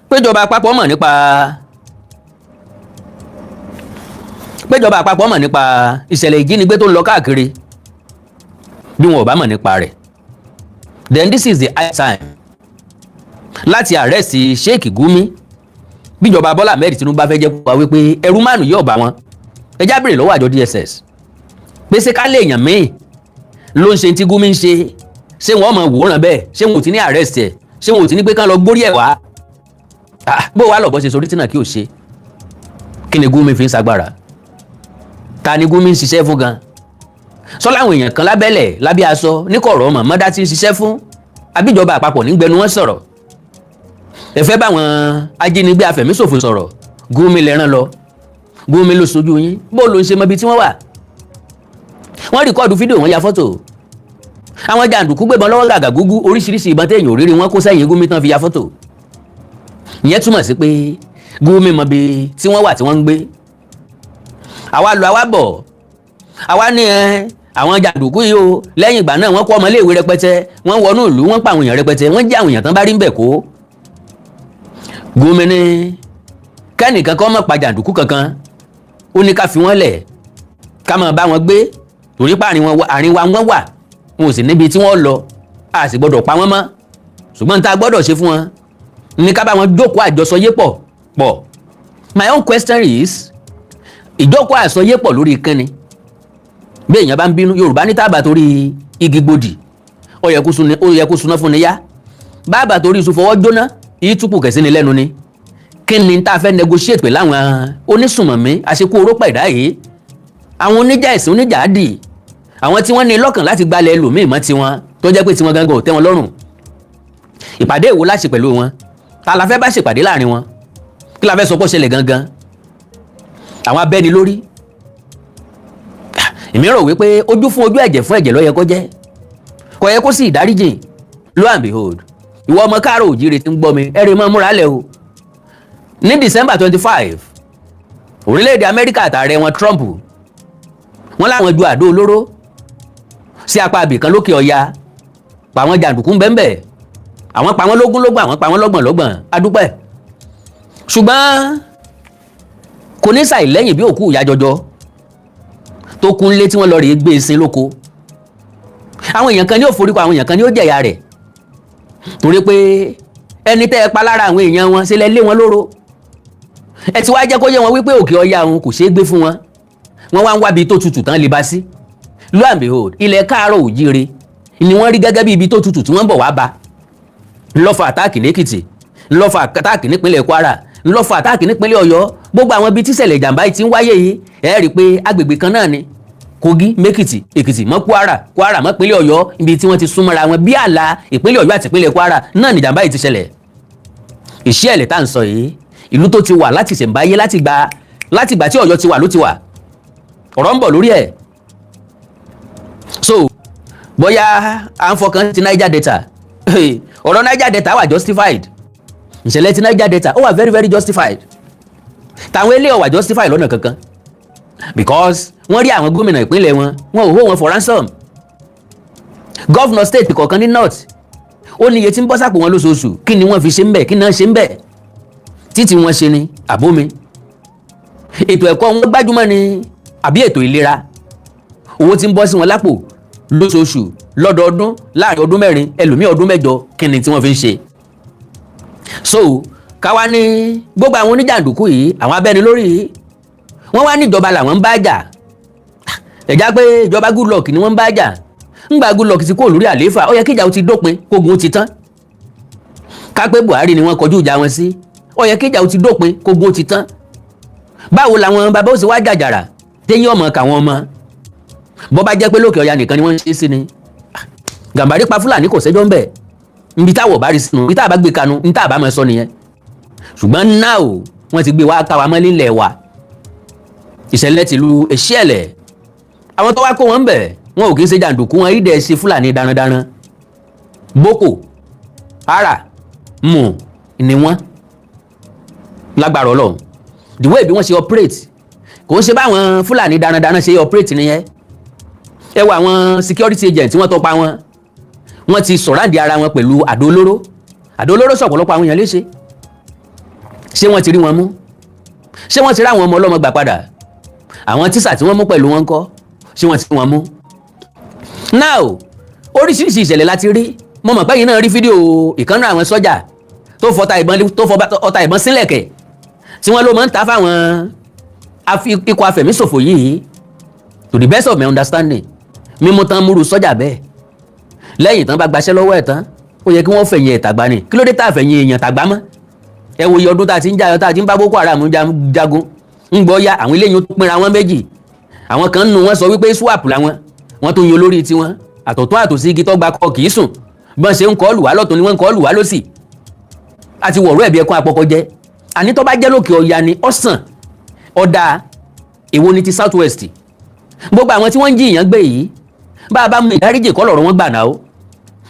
péjọba àpapọ̀ mọ̀ nípa ìṣẹ̀lẹ̀ ìjínigbé tó ń lọ káàkiri? Bí wọn ò bá mọ̀ nípa rẹ̀, then this is the high time láti arrest Sheikh Gumi. Bíjọba Bọ́lá Ahmed Tinubu bá fẹ́ jẹ́ kó wa wípé ẹrú márùn yóò bá wọn, ẹ já béèrè lọ́wọ́ àjọ DSS pé ṣé ká lè èèyàn míì ló ń ṣe tí Gumi ń ṣe, ṣé wọn mọ̀ wòran bẹ́ẹ̀? Ṣé wọn ò ti ní arrest ẹ̀? Ṣé wọn ò ti ní pé kán lọ gbórí ẹ̀ wá? Bó wàá lọ̀bọ̀ ṣe sorí tí náà kí o ṣe? Kí ni Gumi fi ń sagbára? Ta ni Gumi ń ṣiṣẹ́ fún gan? Sọ láwọn èèyàn kan lábẹ́lẹ̀, lábẹ́ aṣọ, níkọ̀rọ̀ ọmọ mọ́dá tí ń ṣiṣẹ́ fún, àbíjọba àpapọ̀ nígbẹnu wọn sọ̀rọ̀? Ẹ fẹ́ báwọn ajínigbé afẹ̀míṣòfò sọ̀rọ̀, Gumi lẹ́ràn lọ, Gumi ló sojú yín. Bó ló ń ṣe mọ ibi tí wọ́n wà? Wọ́n record fídíò, wọ́n ya fọ́tò. Àwọn jàǹdùkú gbébọn lọ́wọ́ gàgà gúgú, oríṣiríṣi ìbọn téèyàn ò rírí wọn kó sẹ́yìn Gumi tán fi ya fọ́tò. Ìyẹn túmọ̀ sí pé Gumi mọ ibi tí wọ́n wà, tí wọ́n ń gbé. Àwa lọ, àwa bọ̀, àwa ní ẹ àwọn jàǹdùkú yìí o. Lẹ́yìn ìgbà náà, wọ́n kó ọmọléèwé rẹpẹtẹ, wọ́n wọnú ìlú, wọ́n pa àwọn èèyàn rẹpẹtẹ, wọ́n jí àwọn èèyàn tán bá rí ń bẹ̀ kó. Gumi ní kẹ́nìkan kọ́ mọ̀ pa jàǹdùkú kankan, ó ní ká fi wọ́n lẹ̀, ká máa bá wọn gbé, torí pé àárín wa wọ́n wà, wọn ò sì níbi tí wọ́n lọ, a sì gbọ́dọ̀ pa wọ́n mọ́. Ṣùgbọ́n tá a gbọ́dọ̀ ṣe fún wọn ní ká bá wọn jókòó àjọsọyé pọ̀ pọ̀. My own question is, ìjókòó àsọyé pọ̀ lórí kínni? Bí èèyàn bá ń bínú, Yorùbá ní tábà torí igi gbòdì, ó yẹ kó suná fún ni yá. Bàbà torí iṣu fọwọ́ jóná, ìtúpù kẹ̀sí ni lẹ́nu ni. Kí ni tá a fẹ́ negotiate pẹ̀lú àwọn onísùnmọ̀mí, àṣekú orópà ẹ̀dá yìí, àwọn oníjà ẹ̀sìn, oníjàádì, àwọn tí wọ́n ní lọ́kàn láti gbalẹ̀ ẹlòmíì mọ́ tiwọn, tó jẹ́ pé tiwọn gangan ò tẹ́ wọn lọ́rùn? Ìpàdé èwo láṣẹ pẹ̀lú wọn? Ta la fẹ́ bá ṣèpàdé láàrin wọn? Kí la fẹ́ sọ pé ó ṣẹlẹ̀ gangan? Àwọn abẹ́ni lórí, èmi rò wípé ojú fún ojú, ẹ̀jẹ̀ fún ẹ̀jẹ̀ ló yẹ kó jẹ́. Kò yẹ kó sì ìdáríjìn. Lo and behold, ìwọ ọmọ káàró òjíire tí ń gbọ́ mi, ẹ̀rì máa múra lẹ̀ o. Ní December 25, orílẹ̀-èdè Amẹ́ríkà àtàrẹ wọn Trump, wọ́n láwọn ju àdó olóró sí apá abìkan lókè ọya, pa àwọn jàǹdùkú bẹ́ẹ̀, àwọn pa wọ́n lógún lógún, àwọn pa wọ́n lọ́gbọ̀n lọ́gbọ̀n. Adúpẹ́, ṣùgbọ́n kò ní ṣàìlẹ́yìn bí òkú ìyá jọjọ tó kún lé tí wọ́n lọ rèé gbé e sin lóko. Àwọn èèyàn kan ní ó foríkọ, àwọn èèyàn kan ní ó jẹ̀yà rẹ̀, torí pé ẹni tẹ́ ẹ pa lára àwọn èèyàn wọn ṣe lẹ lé wọn lóró. Ẹ ti wá jẹ́ kó yé wọn wípé òkè ọya òun kò ṣeé gbé fún wọn. Wọ́n wá ń wábi tó tutù tán lè bá sí. Lo and behold, ilẹ̀ káàárọ̀ òjíire ni wọ́n rí gẹ́gẹ́ bí ibi tó tutù tí wọ́n ń bọ̀ wá bá. Ńlọ́fà attack lẹ́kìtì, ńlọ́fà attack nípínlẹ̀ Kwara, ńlọ́fà attack nípínlẹ̀ Ọ̀yọ́. Gbogbo àwọn ibi tíṣẹ̀lẹ̀ ìjàmbá yìí ti ń wáyé yìí, ẹ rí i pé agbègbè kan náà ni: Kogi mẹ́kìtì, Èkìtì mọ́ Kwara, Kwara mọ́ ìpínlẹ̀ Ọ̀yọ́. Ibi tí wọ́n ti súnmọ́ra wọn bí ààlà ìpínlẹ̀ Ọ̀yọ́ àti ìpínlẹ̀ Kwara náà ni ìjàmbá yìí ti ṣẹlẹ̀. Ìṣẹ̀lẹ̀ tá à ń sọ yìí, ìlú tó ti wà láti ṣẹ̀ǹbáyé, láti gbà tí Ọ̀yọ́ ti wà ló ti wà. Ọ̀rọ̀ ń bọ̀ lórí ẹ̀. So bóyá à ń fọkàn ti Niger Delta, ọ̀rọ̀ Niger Delta wà justified. Ìṣẹ̀lẹ̀ ti Niger Delta, ó wà very very justified. Tàwọn eléyìí ò wà justified lọ́nà kankan, because wọ́n rí àwọn gómìnà ìpínlẹ̀ wọn, wọn ò hó wọn for ransom. Governor state kọ̀ọ̀kan ní north, ó ní iye tí ń bọ́ sápò wọn lóṣooṣù. Kí ni wọ́n fi ṣe ń bẹ̀? Kí ni wọ́n ṣe ń bẹ̀? Títí wọ́n ṣe ni àbómi ètò ẹ̀kọ́ wọn gbájúmọ́ ni àbí ètò ìlera? Owó tí ń bọ́ sí wọn lápò lóṣooṣù, lọ́dọọdún, láàrin ọdún 4, ẹlòmíì ọdún 8, kí ni tí wọ́n fi ń ṣe? So káwa ní gbogbo àwọn oníjàǹdùkú yìí, àwọn abẹ́nilórí yìí, wọ́n wá níjọba làwọn ń bá jà. Ẹ̀já pé ìjọba Goodluck ni wọ́n ń bá jà. Ńgbà Goodluck ti kúrò lórí àlééfà, ó yẹ kíjà ó ti dópin, kógun ó ti tán. Ká pé Buhari ni wọ́n kọjú ìjà wọn sí, ó yẹ kíjà ó ti dópin, kógun ó ti tán. Báwo làwọn bàbá ó sì wá jàjàrà téyín ọmọ kàwọn ọmọ? Bọ́ bá jẹ́ pé lókè ọya nìkan ni wọ́n ń ṣe sí ni, Gàmbàrí pa Fúlàní, kò sẹ́jọ́ ń bẹ̀. Níbi táwọ̀ bá rí sínú, níbi tá a bá gbé kanu, ní tá a bá máa sọ nìyẹn. Ṣùgbọ́n náà o, wọ́n ti gbé wá káwa mọ́lé ńlẹ̀ wa. Ìṣẹ̀lẹ̀ tìlú Èṣíẹ̀lẹ̀, àwọn tó wá kó wọn ń bẹ̀, wọn ò kì í ṣe jàǹdùkú, wọn ìdẹ̀ ṣe Fúlàní darandaran. Boko Haram ni wọ́n lágbára Ọlọ́run. The way bí wọ́n ṣe operate, kò ń ṣe báwọn Fúlàní darandaran ṣe operate nìyẹn. Ẹ wo àwọn security agent tí wọ́n tọpa wọn, wọ́n ti surround ara wọn pẹ̀lú àdó olóró. Àdó olóró sọ̀pọ̀lọpọ̀ àwọn èèyàn léṣe. Ṣé wọ́n ti rí wọn mú? Ṣé wọ́n ti rí àwọn ọmọ ọlọ́mọ gbà padà? Àwọn tíṣà tí wọ́n mú pẹ̀lú wọn kọ́, ṣé wọ́n ti rí wọn mú? Now, oríṣiríṣi ìṣẹ̀lẹ̀ láti rí. Mo mọ̀ pé yín náà rí fídíò ìkànnì àwọn sọ́jà tó fọta ìbọn, tó fọ ọta ìbọn sílẹ̀kẹ̀ tí wọ́n ló máa ń ta fáwọn ikọ̀ afẹ̀míṣòfò yìí. To the best of my understanding, mímú tán múru sọ́jà bẹ́ẹ̀, lẹ́yìn tán bá gbaṣẹ́ lọ́wọ́ ẹ̀ tán, ó yẹ kí wọ́n fẹ̀yìn ẹ̀ tàgbá ni. Kí ló dé tá a fẹ̀yìn èèyàn tàgbá mọ́? Ẹ wo iye ọdún tá a ti ń jà, tá a ti ń bá Boko Haram jagun. Ń gbọ́ ya àwọn eléyìí tó pinra wọn méjì. Àwọn kan nù wọ́n sọ wípé swap làwọn, wọ́n tó yan olórí tiwọn. Àtọ̀tún àtòsí, igi tó gba kọ kì í sùn. Bọ́n ṣe ń kọ́ lù wá lọ́tún ni wọ́n ń kọ́ lù wá lọ́sì. Àti wọ̀rọ̀ ẹ̀bí ẹkún apọkọ jẹ́. Àní tó bá jẹ́ lókè ọya ni ọ̀sán ọ̀dà, èwo ni ti South West? Gbogbo àwọn tí wọ́n ń jí ìyàn gbé yìí, bá a bá mú ìdáríjì kọ́ lọ̀rọ̀ wọn gbà náà o.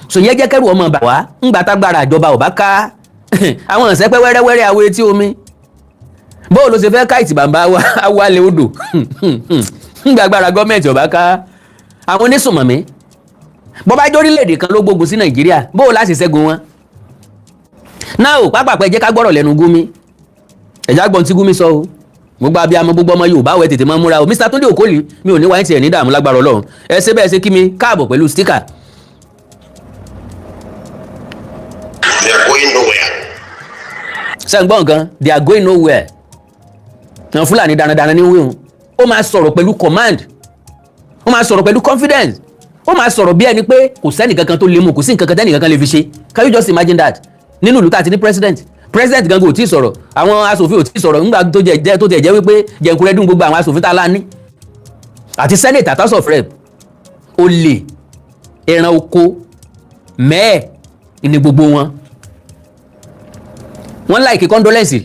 Sòyẹ́ jẹ́ kẹ́rù ọmọ bà wá ńgbà tágbára àjọba ò bá ká àwọn ìṣẹ́pẹ́ wẹ́rẹ́wẹ́rẹ́ awo etí omi. Bó ló ṣe fẹ́ ká ìtì bàbá wa awalẹ̀ odò ńgbà agbára gọ́ọ̀mẹ̀ntì ò bá ká àwọn onísùnmọ̀mí? Bó bá jẹ́ orílẹ̀-èdè kan ló gbógun sí Nàìjíríà, bó o láti ṣẹ́gun wọn náà ò pápápá? Ẹ jẹ́ ká gbọ́rọ̀ lẹ́nu Gumi. Ẹ̀já gbọ́n tí Gumi sọ o. Gbogbo abiyamọ, gbogbo ọmọ Yorùbá, wẹ̀ tètè máa múra o. Mr Tunde Okoli, mi ò ní wáyé tiẹ̀ ní dààmú lágbára Ọlọ́run. Ẹ ṣe bẹ́ẹ̀ ṣe kí mi káàbọ̀ pẹ̀lú sticker. They are going nowhere. Ṣé ń gbọ́ nǹkan? They are going nowhere. Àwọn Fúlàní darandaran ní wíwọ̀n. Ó máa sọ̀rọ̀ pẹ̀lú command, ó máa sọ̀rọ̀ pẹ̀lú confidence, ó máa sọ̀rọ̀ bí ẹni pé kò sẹ́ni kankan tó lè mú, kò sí nǹkan kan tẹ́nì kankan lè fi ṣe. Can you just imagine that nínú ìlú tá a ti ní president? President gangan ò tí ì sọ̀rọ̀, àwọn aṣòfin ò tí ì sọ̀rọ̀ nígbà tó jẹ́ tó tẹ̀ jẹ́ wípé jẹnkurẹ́dùn gbogbo àwọn aṣòfin tá a lá ní àti senate àti House of Rep, olè ẹran oko mẹ́ẹ̀ ní gbogbo wọn. Wọ́n like condolence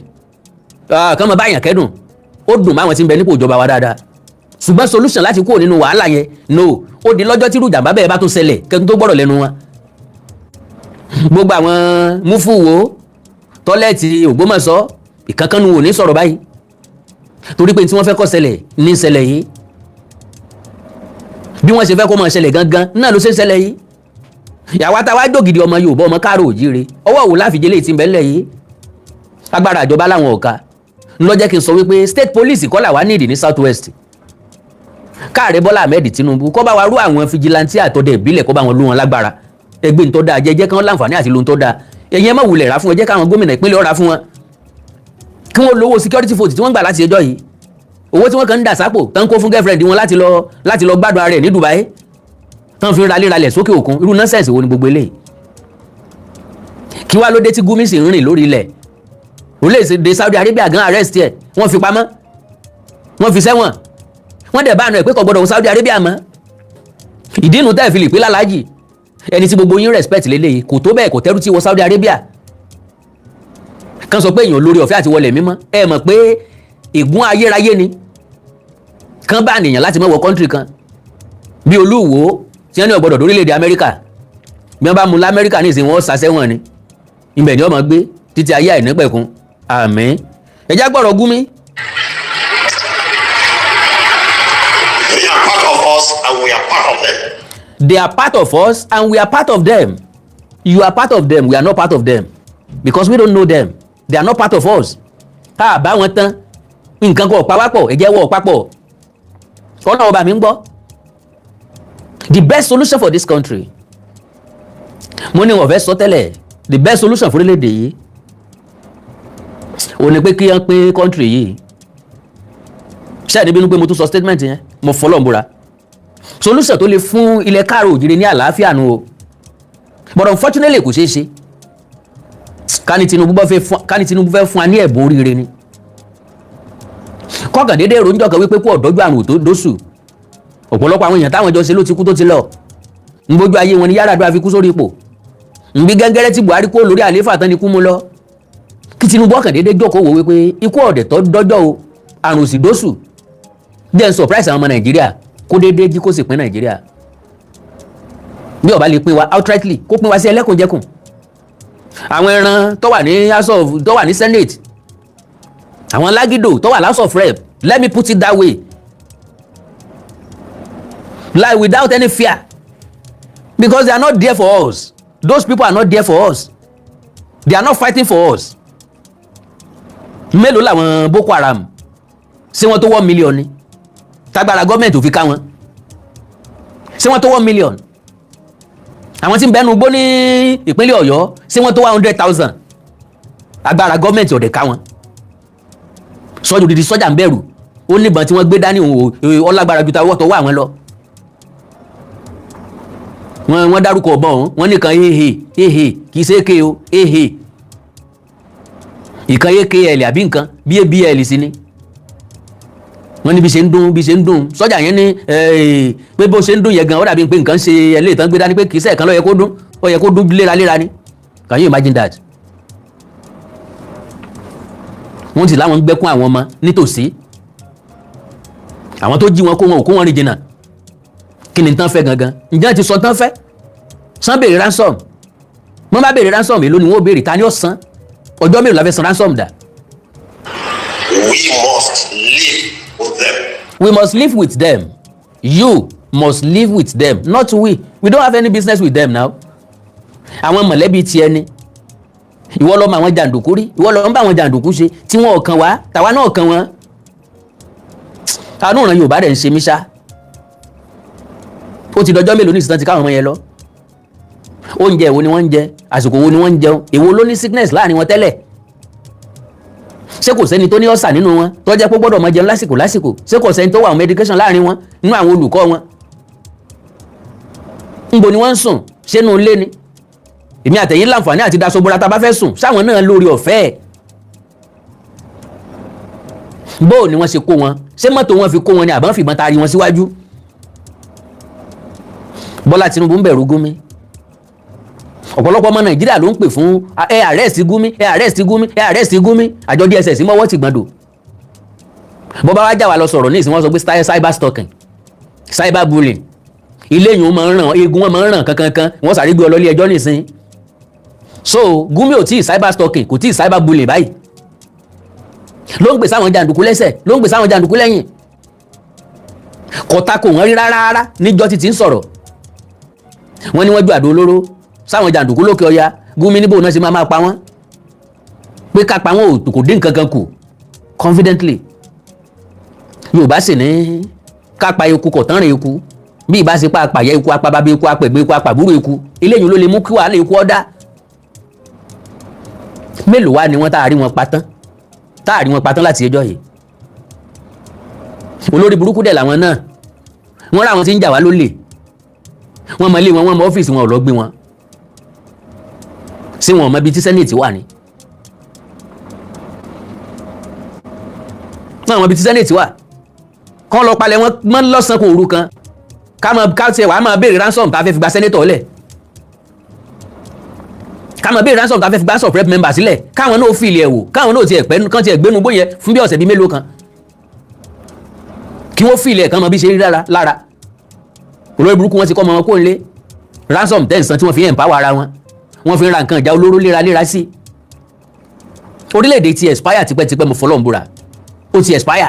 kàn máa báyàn kẹ́dùn. Ó dùn máwọn tí ń bẹ nípò ìjọba wa dáadáa, ṣùgbọ́n solution láti kúrò nínú wàhálà yẹn, no. Ó di lọ́jọ́ tí irú ìjàmbá bẹ́ẹ̀ bá tún ṣẹlẹ̀ kẹ́kun tó gbọ́dọ̀ lẹ́nu wọn. Gbogbo àwọn múfúwo toilet Ògbómọ̀ṣọ́, ìkankannu ò ní sọ̀rọ̀ báyìí, torí pé tí wọ́n fẹ́ kó ṣẹlẹ̀ ní ṣẹlẹ̀ yìí. Bí wọ́n ṣe fẹ́ kó máa ṣẹlẹ̀ gangan náà ló ṣe ń ṣẹlẹ̀ yìí. Ìyàwó àtàwọn àjògidì ọmọ Yorùbá, ọmọ káàró òjíire, ọwọ́ òwò láfìjẹ́lẹ̀ tí ń bẹ ńlẹ̀ yìí? Agbára ìjọba láwọn ọ̀ka ńlọ́jẹ́ kí n sọ wípé state police kọ́ làwa nídìí ní South West. Káàrẹ Bọ́lá Ahmed Tinubu kó bá wa rú àwọn vigilante àtọdẹ ìbílẹ̀, kó bá wọn lú wọn lágbára. Ẹgbẹ́ ń tó dáa jẹ́jẹ́ kí wọ́n láǹfààní àti lóhun tó dáa. Ẹ̀yin ẹ má wulẹ̀ rà fún ẹ, jẹ́ káwọn gómìnà ìpínlẹ̀ ọ̀rà fún wọn, kí wọ́n lówó security vote tí wọ́n gbà láti ẹjọ́ yìí, owó tí wọ́n kàn ń dà sápò tán, kó fún girlfriend wọn láti lọ gbádùn ara ẹ̀ ní Dubai, tán fi ń ralé ralẹ̀ sókè òkun. Irú nonsense wo ni gbogbo eléyìí? Kí wá ló dé tí Gumi sì ń rìn lórí ilẹ̀ orílẹ̀-èdè Saudi Arabia gan? Arrest ẹ̀, wọ́n fi pamọ́, wọ́n fi sẹ́wọ̀n, wọ́n dẹ̀ bá àna ẹ̀ pé kò gbọ́dọ̀ wọ Saudi Arabia mọ́. Ìdí inú tẹ́ fi lè pé lálàájì, ẹni tí gbogbo yín respect lélẹ́yìí, kò tó bẹ́ẹ̀, kò tẹ́rù tí wọ Saudi Arabia kan sọ pé èèyàn lórí ọ̀fẹ́ àti wọlé mímọ́. Ẹ mọ̀ pé ègún ayérayé ni kán bá nìyàn láti má wọ country kan, bí Olúwo tí wọ́n ní ó gbọ́dọ̀ dórílẹ̀‐èdè Amẹ́ríkà. Bí wọ́n bá mú lamẹ́ríkà ní ìsìn, wọn sàṣẹ́wọ̀n ni, ibẹ̀ ni wọ́n máa gbé títí ayé àìnípẹ̀kun. Àmín. Ẹ̀já gbọ́rọ̀ Gumi. They are part of us and we are part of them. They are part of us and we are part of them. You are part of them, we are not part of them because we don't know them. They are not part of us. Tá a bá wọn tán, nǹkan kan ò pa wá pọ̀, ẹ̀jẹ̀ wọ̀ papọ̀. Ọlọ́run ọba mi ń gbọ́. The best solution for this country, mo ní wọn fẹ́ sọ tẹ́lẹ̀, the best solution fún orílẹ̀-èdè yìí ò ní pé kí wọ́n pín country yìí. Ṣáà níbi inú pé mo tún sọ statement yẹn, mo fọlọ́ ń búra, solution tó lè fún ilẹ̀ káàró òjìrì ní àlàáfíà nu o. But unfortunately, kò ṣeé ṣe. Ká ní Tinubu fẹ́ fún wa ní ẹ̀bùn oríire ni, kọ́kàn déédéé ròyìnjọ́ kan wípé kú ọ̀dọ́jú àrùn tó dóṣù. Ọ̀pọ̀lọpọ̀ àwọn èèyàn táwọn jọ ṣe ló ti kú tó ti lọ ń bójú ayé wọn ni Yar'Adua fi kú sórí ipò ń bí gẹ́gẹ́rẹ́ tí Buhari kó lórí àlééfà tán ni kú mú lọ. Kí Tinubu ọkàn déédéé jókòó wò wípé ikú ọ̀dẹ̀ tó dọ́jọ́ o, àrùn sì dóṣù, jẹ́ ń surprise àwọn ọmọ Nàìjíríà, kó déédéé jí kó sì pín Nàìjíríà. Bí ó bá lè pín wa outrightly, kó pín wa sí ẹlẹ́kùnjẹkùn. Àwọn ẹran tó wà ní House of, tó wà ní Senate, àwọn lágídò tó wà House of Rep, let me put it that way, like without any fear, because they are not there for us. Those people are not there for us. They are not fighting for us. Mélòó làwọn Boko Haram? Ṣé wọ́n tó 1 million ni tágbára gọ́ọ̀mẹ̀ntì ò fi ká wọn? Ṣé wọ́n tó 1 million? Àwọn tí ń bẹnu gbó ní ìpínlẹ̀ Ọ̀yọ́, ṣé wọ́n tó 100,000? Agbára gọ́ọ̀mẹ̀ntì ọ̀dẹ̀ ká wọn. Sọ́jà òdìdí, sọ́jà ń bẹ̀rù, ó níbọn tí wọ́n gbé dání, òun ọlágbára ju tawọ́ tọwọ́ àwọn lọ. Wọ́n dárúkọ ọ̀bọ̀n ọ̀hún, wọ́n nìkan ehe ehe, kì í ṣe èké o, ehe ìkan akl àbí nǹkan bí abl sí ni. Wọ́n ní bí ṣe ń dún, bí ṣe ń dún, sọ́jà yẹn ní pé bó ṣe ń dún yẹn gan, ó dàbí pé nǹkan ṣe ẹlẹ́yìí tán gbé dání, pé kì í ṣe ẹ̀kan ló yẹ kó dún, ó yẹ kó dún léraléra ni. Can you imagine that? Wọ́n ti láwọn ń gbẹ́kún àwọn ọmọ nítòsí. Àwọn tó jí wọn kó, wọn ò kó wọn rìn jìnnà. Kí ni tán fẹ́ gangan? Ǹjẹ́ ti sọ tán fẹ́ san? Béèrè ransom. Wọ́n bá béèrè ransom, èló ni wọ́n ó béèrè? Ta ni ó san? Ọjọ́ mélòó la fẹ́ san ransom dà? We must live with them. We must live with them. You must live with them, not we. We don't have any business with them now. Àwọn mọ̀lẹ́bí tiẹ̀ ni. Ìwọ lọ mọ àwọn jàǹdùkú rí, ìwọ lọ ń bá àwọn jàǹdùkú ṣe tí wọn ò kàn wá, tàwa náà kàn wọ́n. Àánú ìran Yorùbá rẹ̀ ń ṣe mí ṣá. Ó ti dọjọ́ mélòó ní ìsìtàn ti káwọn ọmọ yẹn lọ? Oúnjẹ èwo ni wọ́n ń jẹ? Àsìkò wo ni wọ́n ń jẹun? Èwo ló ní sickness láàrin wọn tẹ́lẹ̀? Ṣé kò sẹ́ni tó ní ọ̀sà nínú wọn tó jẹ́ pé gbọ́dọ̀ máa jẹun lásìkò lásìkò? Ṣé kò sẹ́ni tó wà on medication láàrin wọn, nínú àwọn olùkọ́ wọn? Ńbo ni wọ́n ń sùn? Ṣé inú ilé ni èmi àtẹ̀yìn láǹfààní àti daṣọ bora tá a bá fẹ́ sùn? Sáwọn náà lórí ọ̀fẹ́ ẹ̀? Bó ni wọ́n ṣe kó wọn? Ṣé mọ́tò wọn fi kó wọn ni, àbọ̀n fìbọn taari wọn síwájú? Bọ́lá Tinubu ń bẹ̀rù Gumi. Ọ̀pọ̀lọpọ̀ ọmọ Nàìjíríà ló ń pè fún ẹ arrest Gumi, ẹ arrest Gumi, ẹ arrest Gumi. Àjọ DSS mọ́wọ́ ti gbọ́ndò. Bọ́bá wá jà wá lọ sọ̀rọ̀ ní ìsìn, wọ́n sọ pé cyber stalking, cyber bullying, ilé yìí wọ́n máa ń ràn, eegun wọn máa ń ràn kankankan, wọ́n sáré gbé ọ lọ ilé ẹjọ́ nísìn. So Gumi ò tí ì cyber stalking, kò tí ì cyber bullying báyìí. Ló ń gbé sáwọn jàǹdùkú lẹ́sẹ̀, ló ń gbé sáwọn jàǹdùkú lẹ́yìn, kò tako wọn rí rárá rárá. Níjọ́ títí ń sọ̀rọ̀, wọ́n ní wọ́n ju àdó olóró sáwọn jàǹdùkú lókè ọya. Gumi níbo náà ṣe máa máa pa wọ́n, pé ká pa wọ́n kò dín nǹkan kan kù confidently. Yorùbá sì ní Ká pa eku kọ̀ tán rìn eku, bí ìbá ṣe pa apàyẹ eku, apababẹ eku, apẹ̀gbẹ́ eku, apàbúrò eku, eléyìí ló lè mú kí wàhálà eku ọ̀dá. Mélòó wá ni wọ́n tá a rí wọn pa tán, tá a rí wọn pa tán láti ẹjọ́ yìí? Olórí burúkú dẹ̀ làwọn náà. Wọ́n rà wọn tí ń jà wá lólè, wọ́n mọ ilé wọn, wọ́n mọ ọ́fíìsì wọn, ò lọ gbé wọn. Ṣé wọn ò mọ ibi tí senate wà ní? Wọn mọ ibi tí senate wà. Kán lọ palẹ̀ wọn mọ́ lọ́sàn-án kò òru kan, ká mọ ká tiẹ̀ wàá máa béèrè ransom tá a fẹ́ fi gba senator lẹ̀, ká máa béèrè ransom tá a fẹ́ fi gba sub rep member sílẹ̀, káwọn náà fi ilẹ̀ wò, káwọn náà tiẹ̀ pẹ́, kán tiẹ̀ gbénu bóyẹ fún bí ọ̀sẹ̀ bíi mélòó kan, kí wọ́n fi ilẹ̀ kan mọ bí ṣe rí lára lára. Olórí burúkú, wọn ti kọ́ ọmọ wọn kó ń lé. Ransom tẹ̀sán tí wọ́n fi ń empower ara wọn, wọ́n fi ń ra nǹkan ìjà olóró léraléra sí. Orílẹ̀-èdè ti expire tipẹ́tipẹ́. Mo fọlọ́n búra, ó ti expire.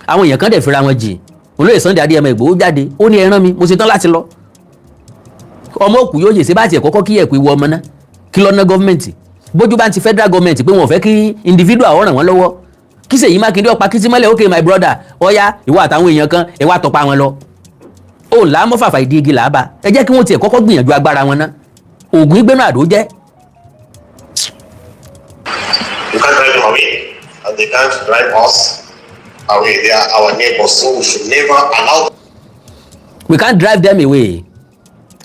Àwọn èèyàn kan dẹ̀ fira wọn jì. Olóyè Sunday Adéyẹmọ Ìgbòho jáde, ó ní ẹran mi, mo ṣe tán láti lọ. Ọmọ òkú yóò yè ṣe bá tiẹ̀ kọ́kọ́ kí ẹ̀kú ìwọ ọmọ náà kí lọ́nà gọ́ọ̀mẹ̀ntì bójú bá ń ti federal government pé wọn ò fẹ́ kí individual ó ràn wọ́n lọ́wọ́, kí Ṣèyí Mákindé ọ̀pá kí tímọ́lẹ̀. Okay, my brother, ọ̀ya, ìwọ àtàwọn èèyàn kan, ẹ wá tọpa wọn lọ. Ó là á mọ́ fàfà ìdí igi làá bá. Ẹ jẹ́ kí wọ́n tiẹ̀ kọ́kọ́ gbìyànjú agbára wọn ná. Ògùn ìgbénu àdó jẹ́. You can't drive them away, and they can't drive us away. They are our neighbors, so we should never allow We can't drive them away,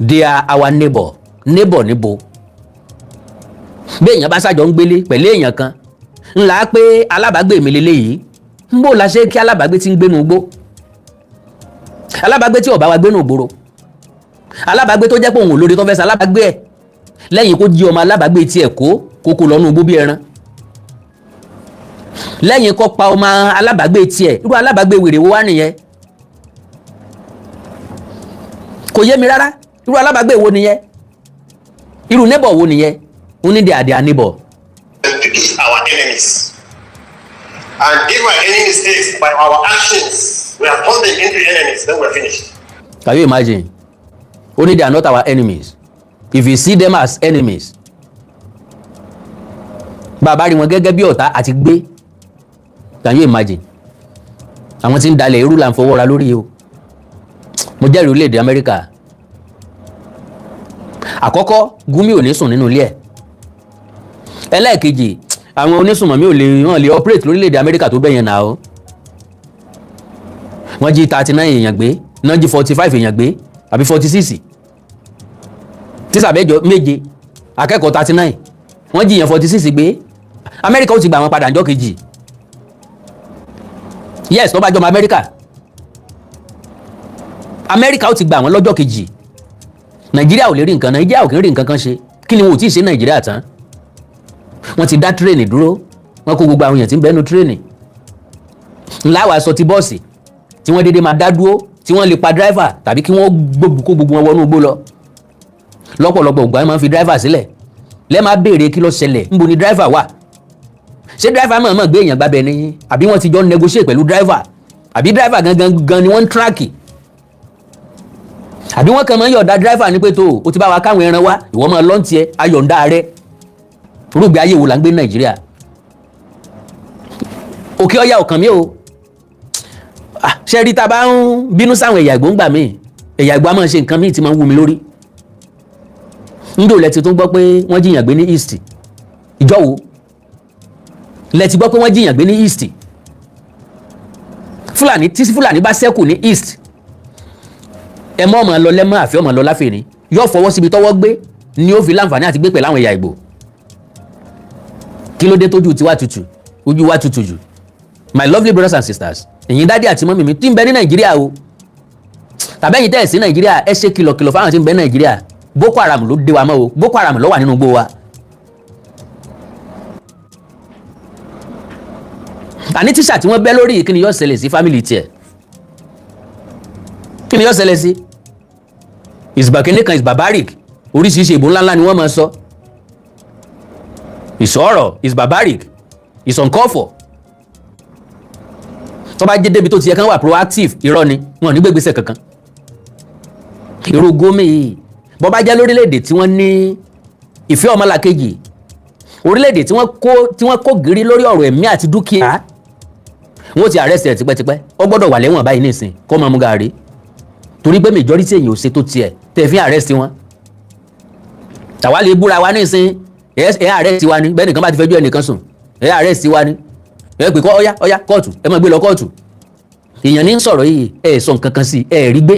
they are our neighbor. Neighbor níbo? Bí èèyàn bá ṣàjọ ń gbélé pẹ̀lú èèyàn kan ńlá pé alábàágbé mi lélẹ́yìí, ń bò la ṣe kí alábàágbé tí ń gbénu igbó, alábàágbé tí ó bá wa gbénu ìgboro, alábàágbé tó jẹ́ pé òun ò lórí tó fẹ́ sa alábàágbé ẹ̀ lẹ́yìn kó jí ọmọ alábàágbé tiẹ̀ kó kókó lọ́nù igbó bí ẹran, lẹ́yìn kó pa ọmọ alábàágbé tiẹ̀, irú alábàágbé wèrè wo wá nìyẹn? Kò yé mi rárá. Irú alábàágbé wo nìyẹn? Irú neighbor wo nìyẹn? Ó ní they are their neighbor. Them to be our enemies. And if our enemies is by our actions, we have turned them into enemies, then we're finished. Can you imagine? Only they are not our enemies. If you see them as enemies, bàbá rí wọn gẹ́gẹ́ bí ọ̀tá àti gbé. Can you imagine? Àwọn tí ń dalẹ̀ irú là ń fọwọ́ ra lórí o. Mo jẹ́rìí orílẹ̀-èdè Amẹ́ríkà. Àkọ́kọ́, Gumi ò ní sùn nínú ilé ẹ̀. Ẹlẹ́ẹ̀kejì, àwọn onísùnmọ̀mí ò lè wọ́n lè operate lórílẹ̀-èdè Amẹ́ríkà tó bẹ̀yẹn náà o. Wọ́n jí 39 èèyàn gbé náà, jí 45 èèyàn gbé àbí 46, tíṣà mẹ́jọ, méje, akẹ́kọ̀ọ́ 39, wọ́n jí èèyàn 46 gbé. Amẹ́ríkà ó ti gbà wọ́n padà ńjọ́ kejì. Yes, tó bá jọmọ Amẹ́ríkà, Amẹ́ríkà ó ti gbà wọ́n lọ́jọ́ kejì. Nàìjíríà ò lè rí nǹkan, Nàìjíríà ò kì í rí nǹkan kan ṣe. Kí ni wọn ò tí ì ṣe Nàìjíríà tán? Wọ́n ti dá train dúró, wọ́n kó gbogbo àwọn èèyàn tí ń bẹ́nu train ńlá wàá sọ ti bọ́ọ̀sì tí wọ́n dédé máa dá dúró, tí wọ́n lè pa driver tàbí kí wọ́n gbogbo kó gbogbo wọn wọnú igbó lọ. Lọ́pọ̀lọpọ̀ ògbà máa ń fi driver sílẹ̀ lẹ́ẹ̀, máa béèrè kí ló ṣẹlẹ̀, níbo ni driver wà? Ṣé driver mọ̀ọ́mọ̀ gbé èèyàn gbábẹ́ ni, àbí wọ́n ti jọ negotiate pẹ̀lú driver, àbí driver gangan gan ni wọ́n ń track, àbí wọ́n kàn máa ń yọ̀ǹda driver ní pé tó o ti bá wa káwọn ẹran wá, ìwọ máa lọ́ǹtì ẹ, ayọ̀ǹda rẹ? Rúgbẹ́ ayé wo là ń gbé ní Nàìjíríà? Òkè ọ̀yà ọ̀kàn mi o. Ṣe rí, tá a bá ń bínú sáwọn ẹ̀yà Ìgbò ń gbà míì, ẹ̀yà Ìgbò á máa ṣe nǹkan míì tí máa ń wú mi lórí. Ndò lẹ ti tún gbọ́ pé wọ́n jiyàn gbé ní East? Ìjọ wo lẹ ti gbọ́ pé wọ́n jiyàn gbé ní East? Fúlàní, tí Fúlàní bá ṣẹ́kù ní East, ẹ mọ́ ọmọ lọ lẹ́mọ́ àfi ọmọ lọ láfẹ̀ẹ́ ni yóò fọwọ́ síbi tọ́wọ́ gbé ni ó fi láǹfààní àti gbé pẹ̀lú àwọn ẹ̀yà Ìgbò. Kí ló dé tójú tiwa tutù, ojú wa tutù jù? My lovely brothers and sisters, ẹ̀yin daddy àti mummy mi tí ń bẹ ní Nàìjíríà o, tàbí ẹ̀yin tẹ́ ẹ̀ sí Nàìjíríà, ẹ ṣe kìlọ̀kìlọ̀ fáwọn tí ń bẹ ní Nàìjíríà. Boko Haram ló dé wa mọ́ o. Boko Haram ló wà nínú igbó wa. Àní tíṣà tí wọ́n bẹ́ lórí, kí ni yóò ṣẹlẹ̀ sí family tiẹ̀? Kí ni yóò ṣẹlẹ̀ sí ìsìbàkínní kan is barbaric? Oríṣiríṣi ìbò ńláńlá ni wọ́n máa sọ. Ìsọ̀rọ̀ is barbaric, is uncalled for. Tó bá jẹ́ débi tó ti yẹ kán wà proactive, irọ́ ni, wọn ò ní gbégbèsè kankan. Irú gómìn yìí, bó bá jẹ́ lórílẹ̀‐èdè tí wọ́n ní ìfẹ́ ọmọlàkejì, orílẹ̀‐èdè tí wọ́n kó gírí lórí ọ̀rọ̀ ẹ̀mí àti dúkìá, Wọ́n ti arrest ẹ̀ tipẹ́tipẹ́. Ó gbọ́dọ̀ wà lẹ́wọ̀n báyìí nísìn kó máa mú gàrí, torí pé majority èèyàn ò ṣe tó tiẹ̀ tẹ̀ fi arrest wọn. Tàwa lè búra wa nísìn, ẹ arrest wa ni. Bẹ́ẹ̀ nìkan bá ti fẹjọ́ ẹnìkan sùn, ẹ arrest wa ni. Ẹ pè kọ́, ọ̀yá ọ̀yá, kóòtù, ẹ máa gbé lọ kóòtù. Èèyàn ní sọ̀rọ̀ yìí, ẹ sọ nǹkan kan sí, ẹ rí gbé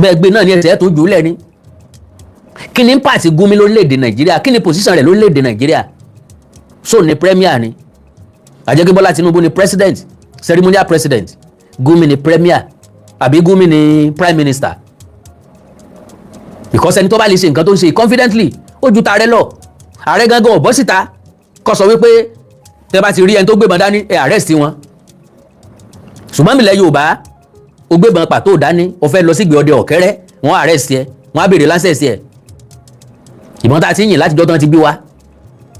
bẹ́ẹ̀ gbé náà ní ẹsẹ̀ tó jù ú lẹ̀ ni. Kí ni pàtì Gumi lórílẹ̀‐èdè Nàìjíríà? Kí ni position rẹ̀ lórílẹ̀‐èdè Nàìjíríà? So ni premier ni àjẹkí Bọ́lá Tinubu ni president, ceremonial president. Gumi ni premier àbí Gumi ni prime minister? Because ẹni tó bá lè ṣe nǹkan tó ń ṣe confidently, ó ju tààrẹ lọ. Ààrẹ gangan ò bọ́ síta kó sọ wípé tẹ bá ti rí ẹni tó gbébọn dání, ẹ arrest wọn. Ṣùgbọ́n mílẹ̀ Yorùbá, ó gbébọn pàtó dání, ó fẹ́ lọ sígbè ọdẹ ọ̀kẹ́rẹ́, wọ́n arrest ẹ, wọ́n á béèrè license ẹ. Ìbọn tá a ti yìn láti jọ́ tán ti bí wa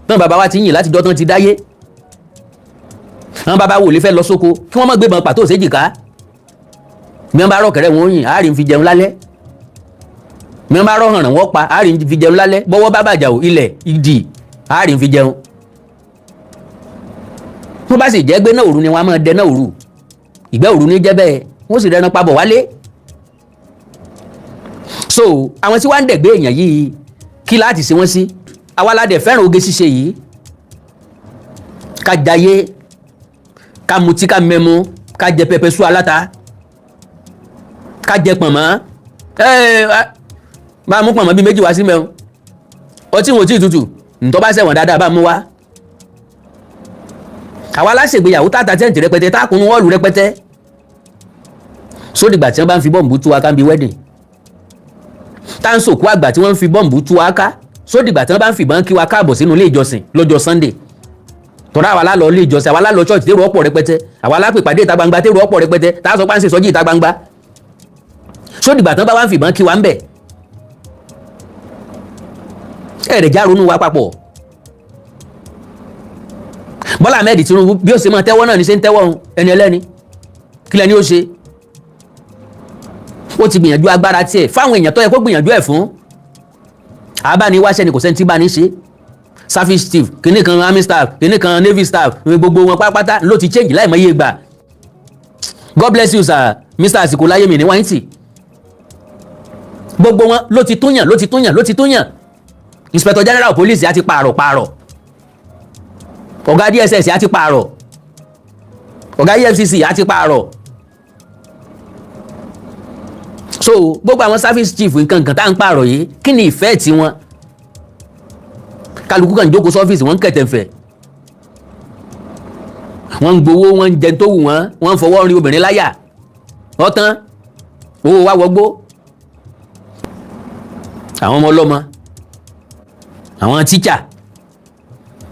tán, bàbá wa ti yìn láti jọ́ tán ti dáyé. Àwọn bàbá wò lè fẹ́ lọ sóko kí wọ́n má gbébọn pàtó séjìká. Bí wọ́n bá rọ̀kẹ́rẹ́, wọn ó yìn, àárín fi jẹun lálẹ́. Bí wọ́n bá rọ̀hànràn, wọ́n pa, àárín fi jẹun lálẹ́. Bọ́wọ́ bá bàjá ò ilẹ̀ ìdì, àárín fi jẹun. Tó bá sì jẹ́ gbé náà òru ni wọ́n á máa dẹ náà òru, ìgbẹ́ òru ní jẹ́ bẹ́ẹ̀, wọ́n sì rẹran pabọ̀ wálé. So àwọn tí wọ́n ń dẹ̀gbẹ́ èèyàn yìí, kí láti ṣe wọ́n sí? Àwa la dẹ̀ fẹ́ràn oge ṣíṣe yìí, ká jayé, ká mutí, ká mẹ́mu, ká jẹ pẹpẹ sú aláta, ká jẹ pọ̀nmọ́. Ẹ bá mú pọ̀nmọ́ bíi méjì wá sí mẹ́un, ọtí wọn ò tí ì tutù, ntọ́ bá sẹ̀wọ̀n dáadáa, bá mú wá. Àwa aláṣègbéyàwó tààtà tent rẹpẹtẹ, táàkùnú hall rẹpẹtẹ. Sódìgbà tí wọ́n bá ń fi bọ́ǹbù tú wa ká ń bi wedding, tá ń sòkú àgbà tí wọ́n ń fi bọ́ǹbù tú wa ká, sódìgbà tí wọ́n bá ń fìbọn kí wa káàbọ̀ sínú ilé ìjọsìn lọ́jọ́ Sunday, tọ́ra àwa lálọ́ ilé ìjọsìn, àwa lálọ́ church tèrò ọ̀pọ̀ rẹpẹtẹ, àwa lápèpàdé ìta gbangba tèrò ọ̀pọ̀ rẹpẹtẹ, tá a sọ pé à ń ṣe ìsọjí ìta gbangba, sódìgbà tí wọ́n bá wá ń fìbọn kí wa ń bẹ̀? Ẹ̀rẹ̀ já ronú wa papọ̀. Bọ́lá Ahmed Tinubu, bí ó ṣe máa tẹ́wọ́ náà ní ṣe ń tẹ́wọ́ ẹni ẹlẹ́ni. Kí lẹ́ni ó ṣe? Ó ti gbìyànjú agbára tiẹ̀ fáwọn èèyàn tó yẹ kó gbìyànjú ẹ̀ fún. Abániwáṣẹ́ ni, kò sẹ́ni tí bá ní ṣe. Service chief kìnnì kan, army staff kìnnì kan, navy staff, gbogbo wọn pátápátá ló ti change láì mọye gbà. God bless you, sir. Mr Àsìkò Láyémi ní wáyìntì. Gbogbo wọn ló ti túnyàn, ló ti túnyàn, ló ti túnyàn. Inspector general of police á ti pààrọ̀ pààrọ̀, ọ̀gá DSS á ti pààrọ̀, ọ̀gá EFCC á ti pààrọ̀. So gbogbo àwọn service chief nǹkan nǹkan tá à ń pààrọ̀ yìí, kí ni ìfẹ́ tiwọn? Kálukú kan jókòó sọ́fíìsì, wọ́n ń kẹ̀tẹ̀fẹ̀, wọ́n ń gbowó, wọ́n ń jẹun tó wù wọ́n, wọ́n ń fọwọ́ rin obìnrin láyà. Ọ̀tán owó wa wọgbó. Àwọn ọmọ ọlọ́mọ, àwọn tíṣà,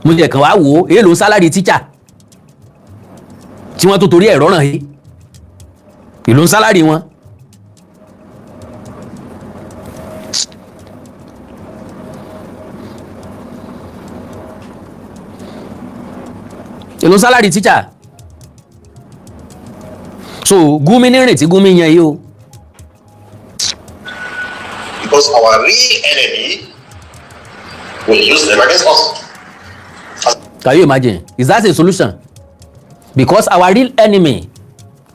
mo jẹ́ kàn wá wò ó, èèlò salary tíṣà tí wọ́n tó torí ẹ̀rọ ràn yìí, èlò salary wọn. Èlò salary tíṣà. So Gumi ní rìn tí Gumi yan yìí o. Because our real enemy will use them against us. Can you imagine? Is that a solution? Because our real enemy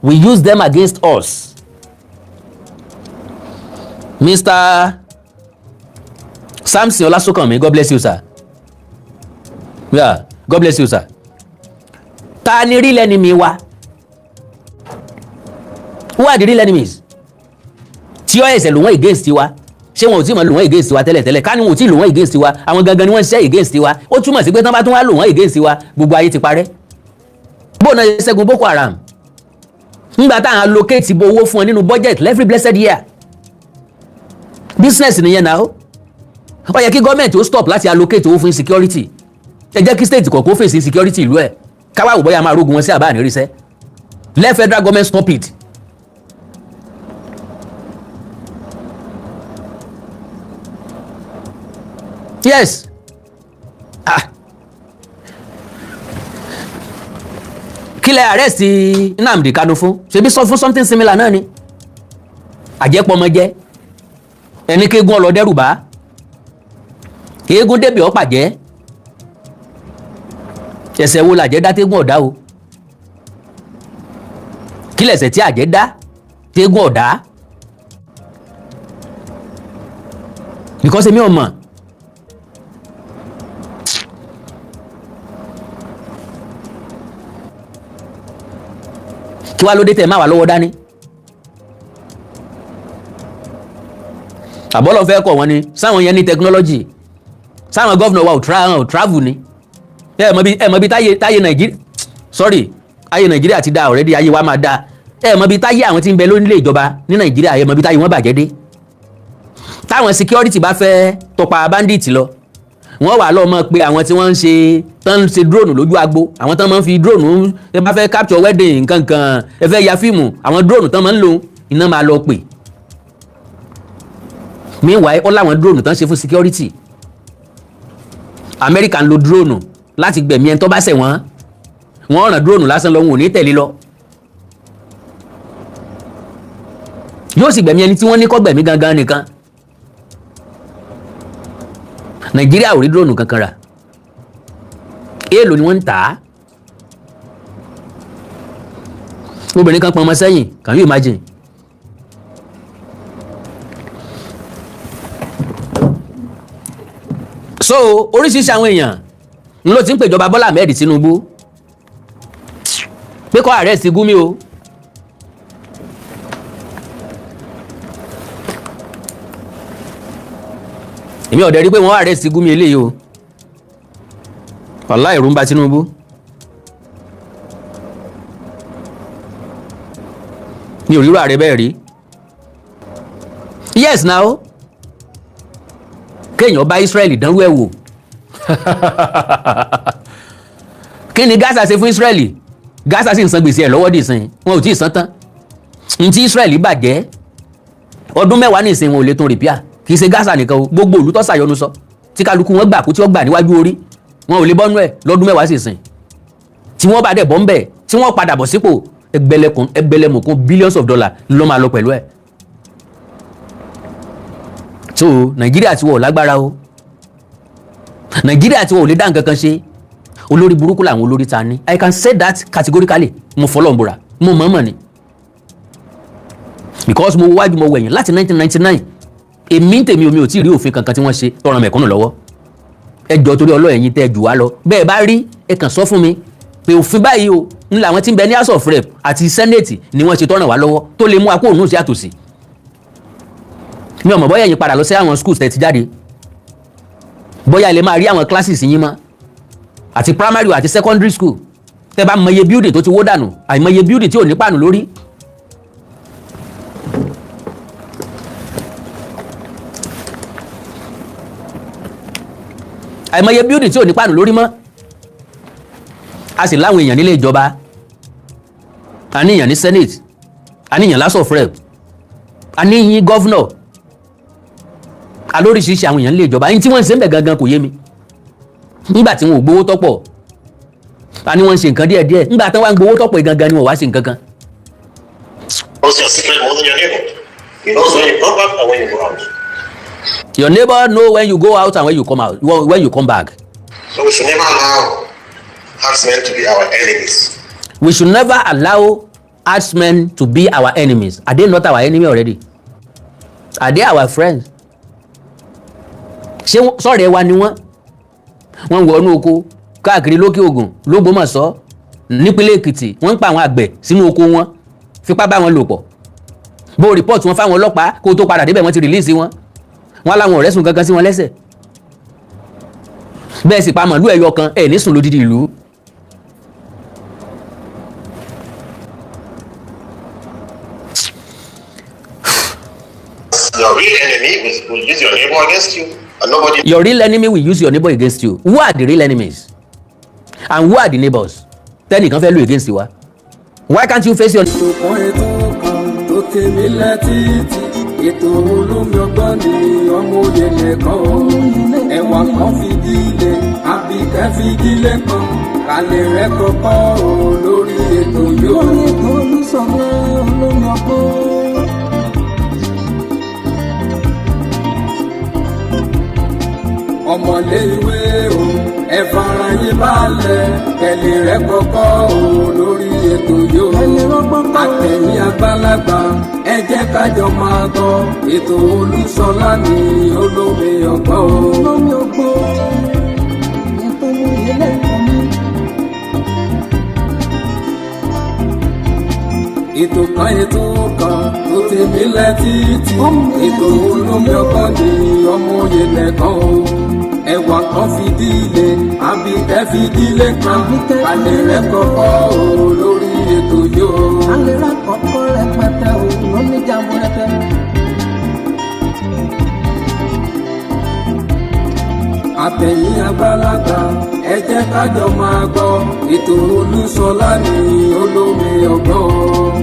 will use them against us. Mr. Samson Olasokanmi, God bless you, sir. Yeah, God bless you, sir. Ta ni real enemy wa? Who are the real enemies? Tí ó ẹsẹ̀ lò wọ́n against wa, ṣé wọn ò tí mọ̀ lò wọ́n against wa tẹ́lẹ̀tẹ́lẹ̀? Ká ní wọn ò tí lò wọ́n against wa, àwọn gangan ni wọ́n ń ṣe against wa. Ó túmọ̀ sí pé tán bá tún wá lò wọ́n against wa, gbogbo ayé ti parẹ́. Bó náà ṣe ṣẹ́gun Boko Haram ńgbà táwọn allocate bo owó fún ọ nínú budget every blessed year? Business nìyẹn náà. Ó yẹ kí gọ́ọ̀mẹ̀ntì ó stop láti allocate owó fún insecurity. Ẹ jẹ́ kí state kọ̀ọ̀kan face insecurity ìlú ẹ̀, káwá wò bóyá máa rógun wọn sí àbá àníríṣẹ́. Let federal government stop it. Yes, ah, kí lẹ arrest Nnamdi Kanu fún? Ṣebí sọ fún something similar náà ni. Àjẹpọmọjẹ ẹni kéegun ọlọdẹrùbá, eégún débi ọ̀pàjẹ́, ẹsẹ̀ wo làjẹ́ dátégún ọ̀dá o. Kí lẹ̀ṣẹ̀ tí àjẹ́ dá tégún ọ̀dá? Because èmi ò mọ̀. Kí wàá ló dé tẹ̀ má wà lọ́wọ́ dání? Àbọ́lọ̀ fẹ́ kọ̀ wọ́n ni sáwọn yẹn ní technology, sáwọn governor wa ò travel ni. Ẹ mọ̀ bí táyé Nàìjíríà, sorry, ayé Nàìjíríà ti da already, ayé wa máa da. Ẹ mọ̀ bí táyé àwọn tí ń bẹ lórílẹ̀ ìjọba ní Nàìjíríà, ẹ mọ̀ bí táyé wọn bàjẹ́ dé. Táwọn security bá fẹ́ tọpa bandit lọ, wọ́n wà lọ́ọ́ mọ̀ pé àwọn tí wọ́n ń ṣe tán ń ṣe drone lójú agbo, àwọn tán máa ń fi drone, ẹ bá fẹ́ capture wedding nǹkan kan, ẹ fẹ́ ya fíìmù, àwọn drone tán máa ń lò iná máa lọ pè. Meanwhile, ó láwọn drone tán ṣe fún security. Amẹ́ríkà ń lo drone láti gbẹ̀mí ẹni tó bá ṣẹ̀ wọ́n. Wọ́n ràn drone lásán lọ, wọn ò ní tẹ̀lé lọ, yóò sì gbẹ̀mí ẹni tí wọ́n ní kó gbẹ̀mí gangan nìkan. Nàìjíríà ò rí drone kankan rà. Èèlò ni wọ́n ń tà á? Obìnrin kan pọn ọmọ sẹ́yìn, can you imagine? So oríṣiríṣi àwọn èèyàn ń ló ti ń pèjọba Bọ́lá Ahmed Tinubu pé kó arrest Gumi o. Èmi ò dẹ̀ rí pé wọ́n arrest Gumi eléyìí o. Wàláhì, ẹ̀rù ń bà Tinubu. Mi ò rírò ààrẹ bẹ́ẹ̀ rí. Yes, now, kéèyàn bá Israẹli dánrú ẹ̀ wò. Kí ni Gaza ṣe fún Israẹli? Gaza sì ń san gbèsè ẹ̀ lọ́wọ́ dìsín, wọn ò tí ì san tán. N tí Israẹli bàjẹ́, ọdún 10 nìsín wọn ò lè tún repair. Kì í ṣe Gaza nìkan o, gbogbo ìlú tó ṣàyọnu sọ tí kálukú wọn gbà kú tí wọ́n gbà níwájú orí, wọn ò lè bọ́nú ẹ̀ lọ́dún 10 sì sìn. Tí wọ́n bá dẹ̀ bọ́ ń bẹ̀, tí wọ́n padà bọ̀ sípò, ẹgbẹ̀lẹ̀kùn ẹgbẹ̀lẹ̀mùkún billions of dollars ló máa lọ pẹ̀lú ẹ̀. So Nàìjíríà ti wọ̀ lágbára o. Nàìjíríà ti wọ̀ ò lè dá nǹkan kan ṣe. Olórí burúkú làwọn olórí ta ní. I can say that categorically. Mo fọlọ́ ń búra, mo mọ̀ọ́mọ̀ ni, because mo wájú, mo wẹ̀yìn láti 1999. Èmi ń tèmi, omi ò tí ì rí òfin kankan tí wọ́n ṣe tọrọ mẹ̀kúnnù lọ́wọ́. Ẹ jọ, torí Ọlọ́run, ẹ̀yin tẹ́ ẹ jù wá lọ, bẹ́ẹ̀ bá rí, ẹ kàn sọ fún mi pé òfin báyìí o ń làwọn tí ń bẹ ní House of Rep àti Senate ni wọ́n ṣe tọ́ràn wá lọ́wọ́ tó lè mú akó òun sí àtòsí. Mi ò mọ̀ bóyá ẹ̀yin padà lọ sí àwọn schools tẹ́ ti jáde, bóyá ilé máa rí àwọn classes yín mọ́, àti primary àti secondary school. Tẹ́ bá mọye building tó ti wó dànù, àìmọye building tí ò ní pàánù lórí. Àìmọye building tí ò ní pàánù lórí mọ́. A sì láwọn èèyàn nílé ìjọba, a ní èèyàn ní Senate, a ní èèyàn House of Rep, a ní yín governor, a lóríṣiríṣi àwọn èèyàn nílé ìjọba. Yín tí wọ́n ń ṣe ń bẹ̀ gangan kò yé mi. Nígbà tí wọn ò gbowó tọ́pọ̀, a ní wọ́n ń ṣe nǹkan díẹ̀díẹ̀. Nígbà tí wọ́n ń gbowó tọ́pọ̀ gangan ni wọ́n wá ṣe nǹkan kan. Knows your secret more than your neighbor. He knows when you come back and when you go out. Your neighbor know when you go out and when you come out, when you come back. So we should never allow herdsmen to be our enemies. We should never allow herdsmen to be our enemies. Are they not our enemy already? Are they our friends? Ṣé sọ̀rọ̀ ẹ wa ni wọ́n? Wọ́n wọnú oko káàkiri lókè Ògùn, lÓgbómọ̀ṣọ́, nípínlẹ̀ Èkìtì. Wọ́n ń pa àwọn àgbẹ̀ sínú oko wọn, fipá bá wọn lò pọ̀. Bó report wọn fáwọn ọlọ́pàá, kó tó padà débẹ̀, wọ́n ti release wọn. Wọ́n láwọn ọ̀rẹ́ sùn kankan sí wọn lẹ́sẹ̀. Bẹ́ẹ̀ sì pa màlúù ẹyọ kan ẹ̀ ní sùn lódìdí ìlú. Your real enemy will use your neighbor against you, and nobody Your real enemy will use your neighbor against you. Who are the real enemies and who are the neighbors tẹ́nìkan fẹ́ lò against wa? Why can't you face your. Ètò kan, ètò kan tó tèmi létí, ètò olómi ọgbọ́n ni ọmọ òye nìkan o. Ẹwà kan fìdílé àbíkẹ́ fìdílé kan kálẹ̀ rẹ̀ kọ́kọ́ o lórí ètò yóò. Lórí ètò Olúṣọlá olómi ọgbọ́n. Ọmọlé ìwé o, ẹ fara yín balẹ̀. Kẹ̀lé rẹ̀ kọ́kọ́ o lórí ètò yóò. Àtẹ̀yìn àgbàlagbà, ẹ jẹ́ kájọ máa gbọ́. Ètò Olúṣọlá ní olómi ọgbọ́n o. Olómi ọgbọ́n ètò oyè lẹ́kọ̀ọ́ mi. Ètò kan, ètò kan tó ti mílẹ̀ títí. Ètò olómi ọgbọ́n ní ọmọ òye lẹ́kọ̀ọ́ o. Ẹwà kan fìdílé, Àbíkẹ́ fìdílé kan. Alẹ́ rẹ̀ kọ́kọ́ o lórí ètò yóò. Alẹ́ rà kọ́kọ́ rẹpẹtẹ o lóníjàmbó rẹpẹ. Àtẹ̀yìn àgbàlagbà, ẹ jẹ́ kájọ máa gbọ́. Ètò Olúṣọlá ní olómi ọgbọ́n.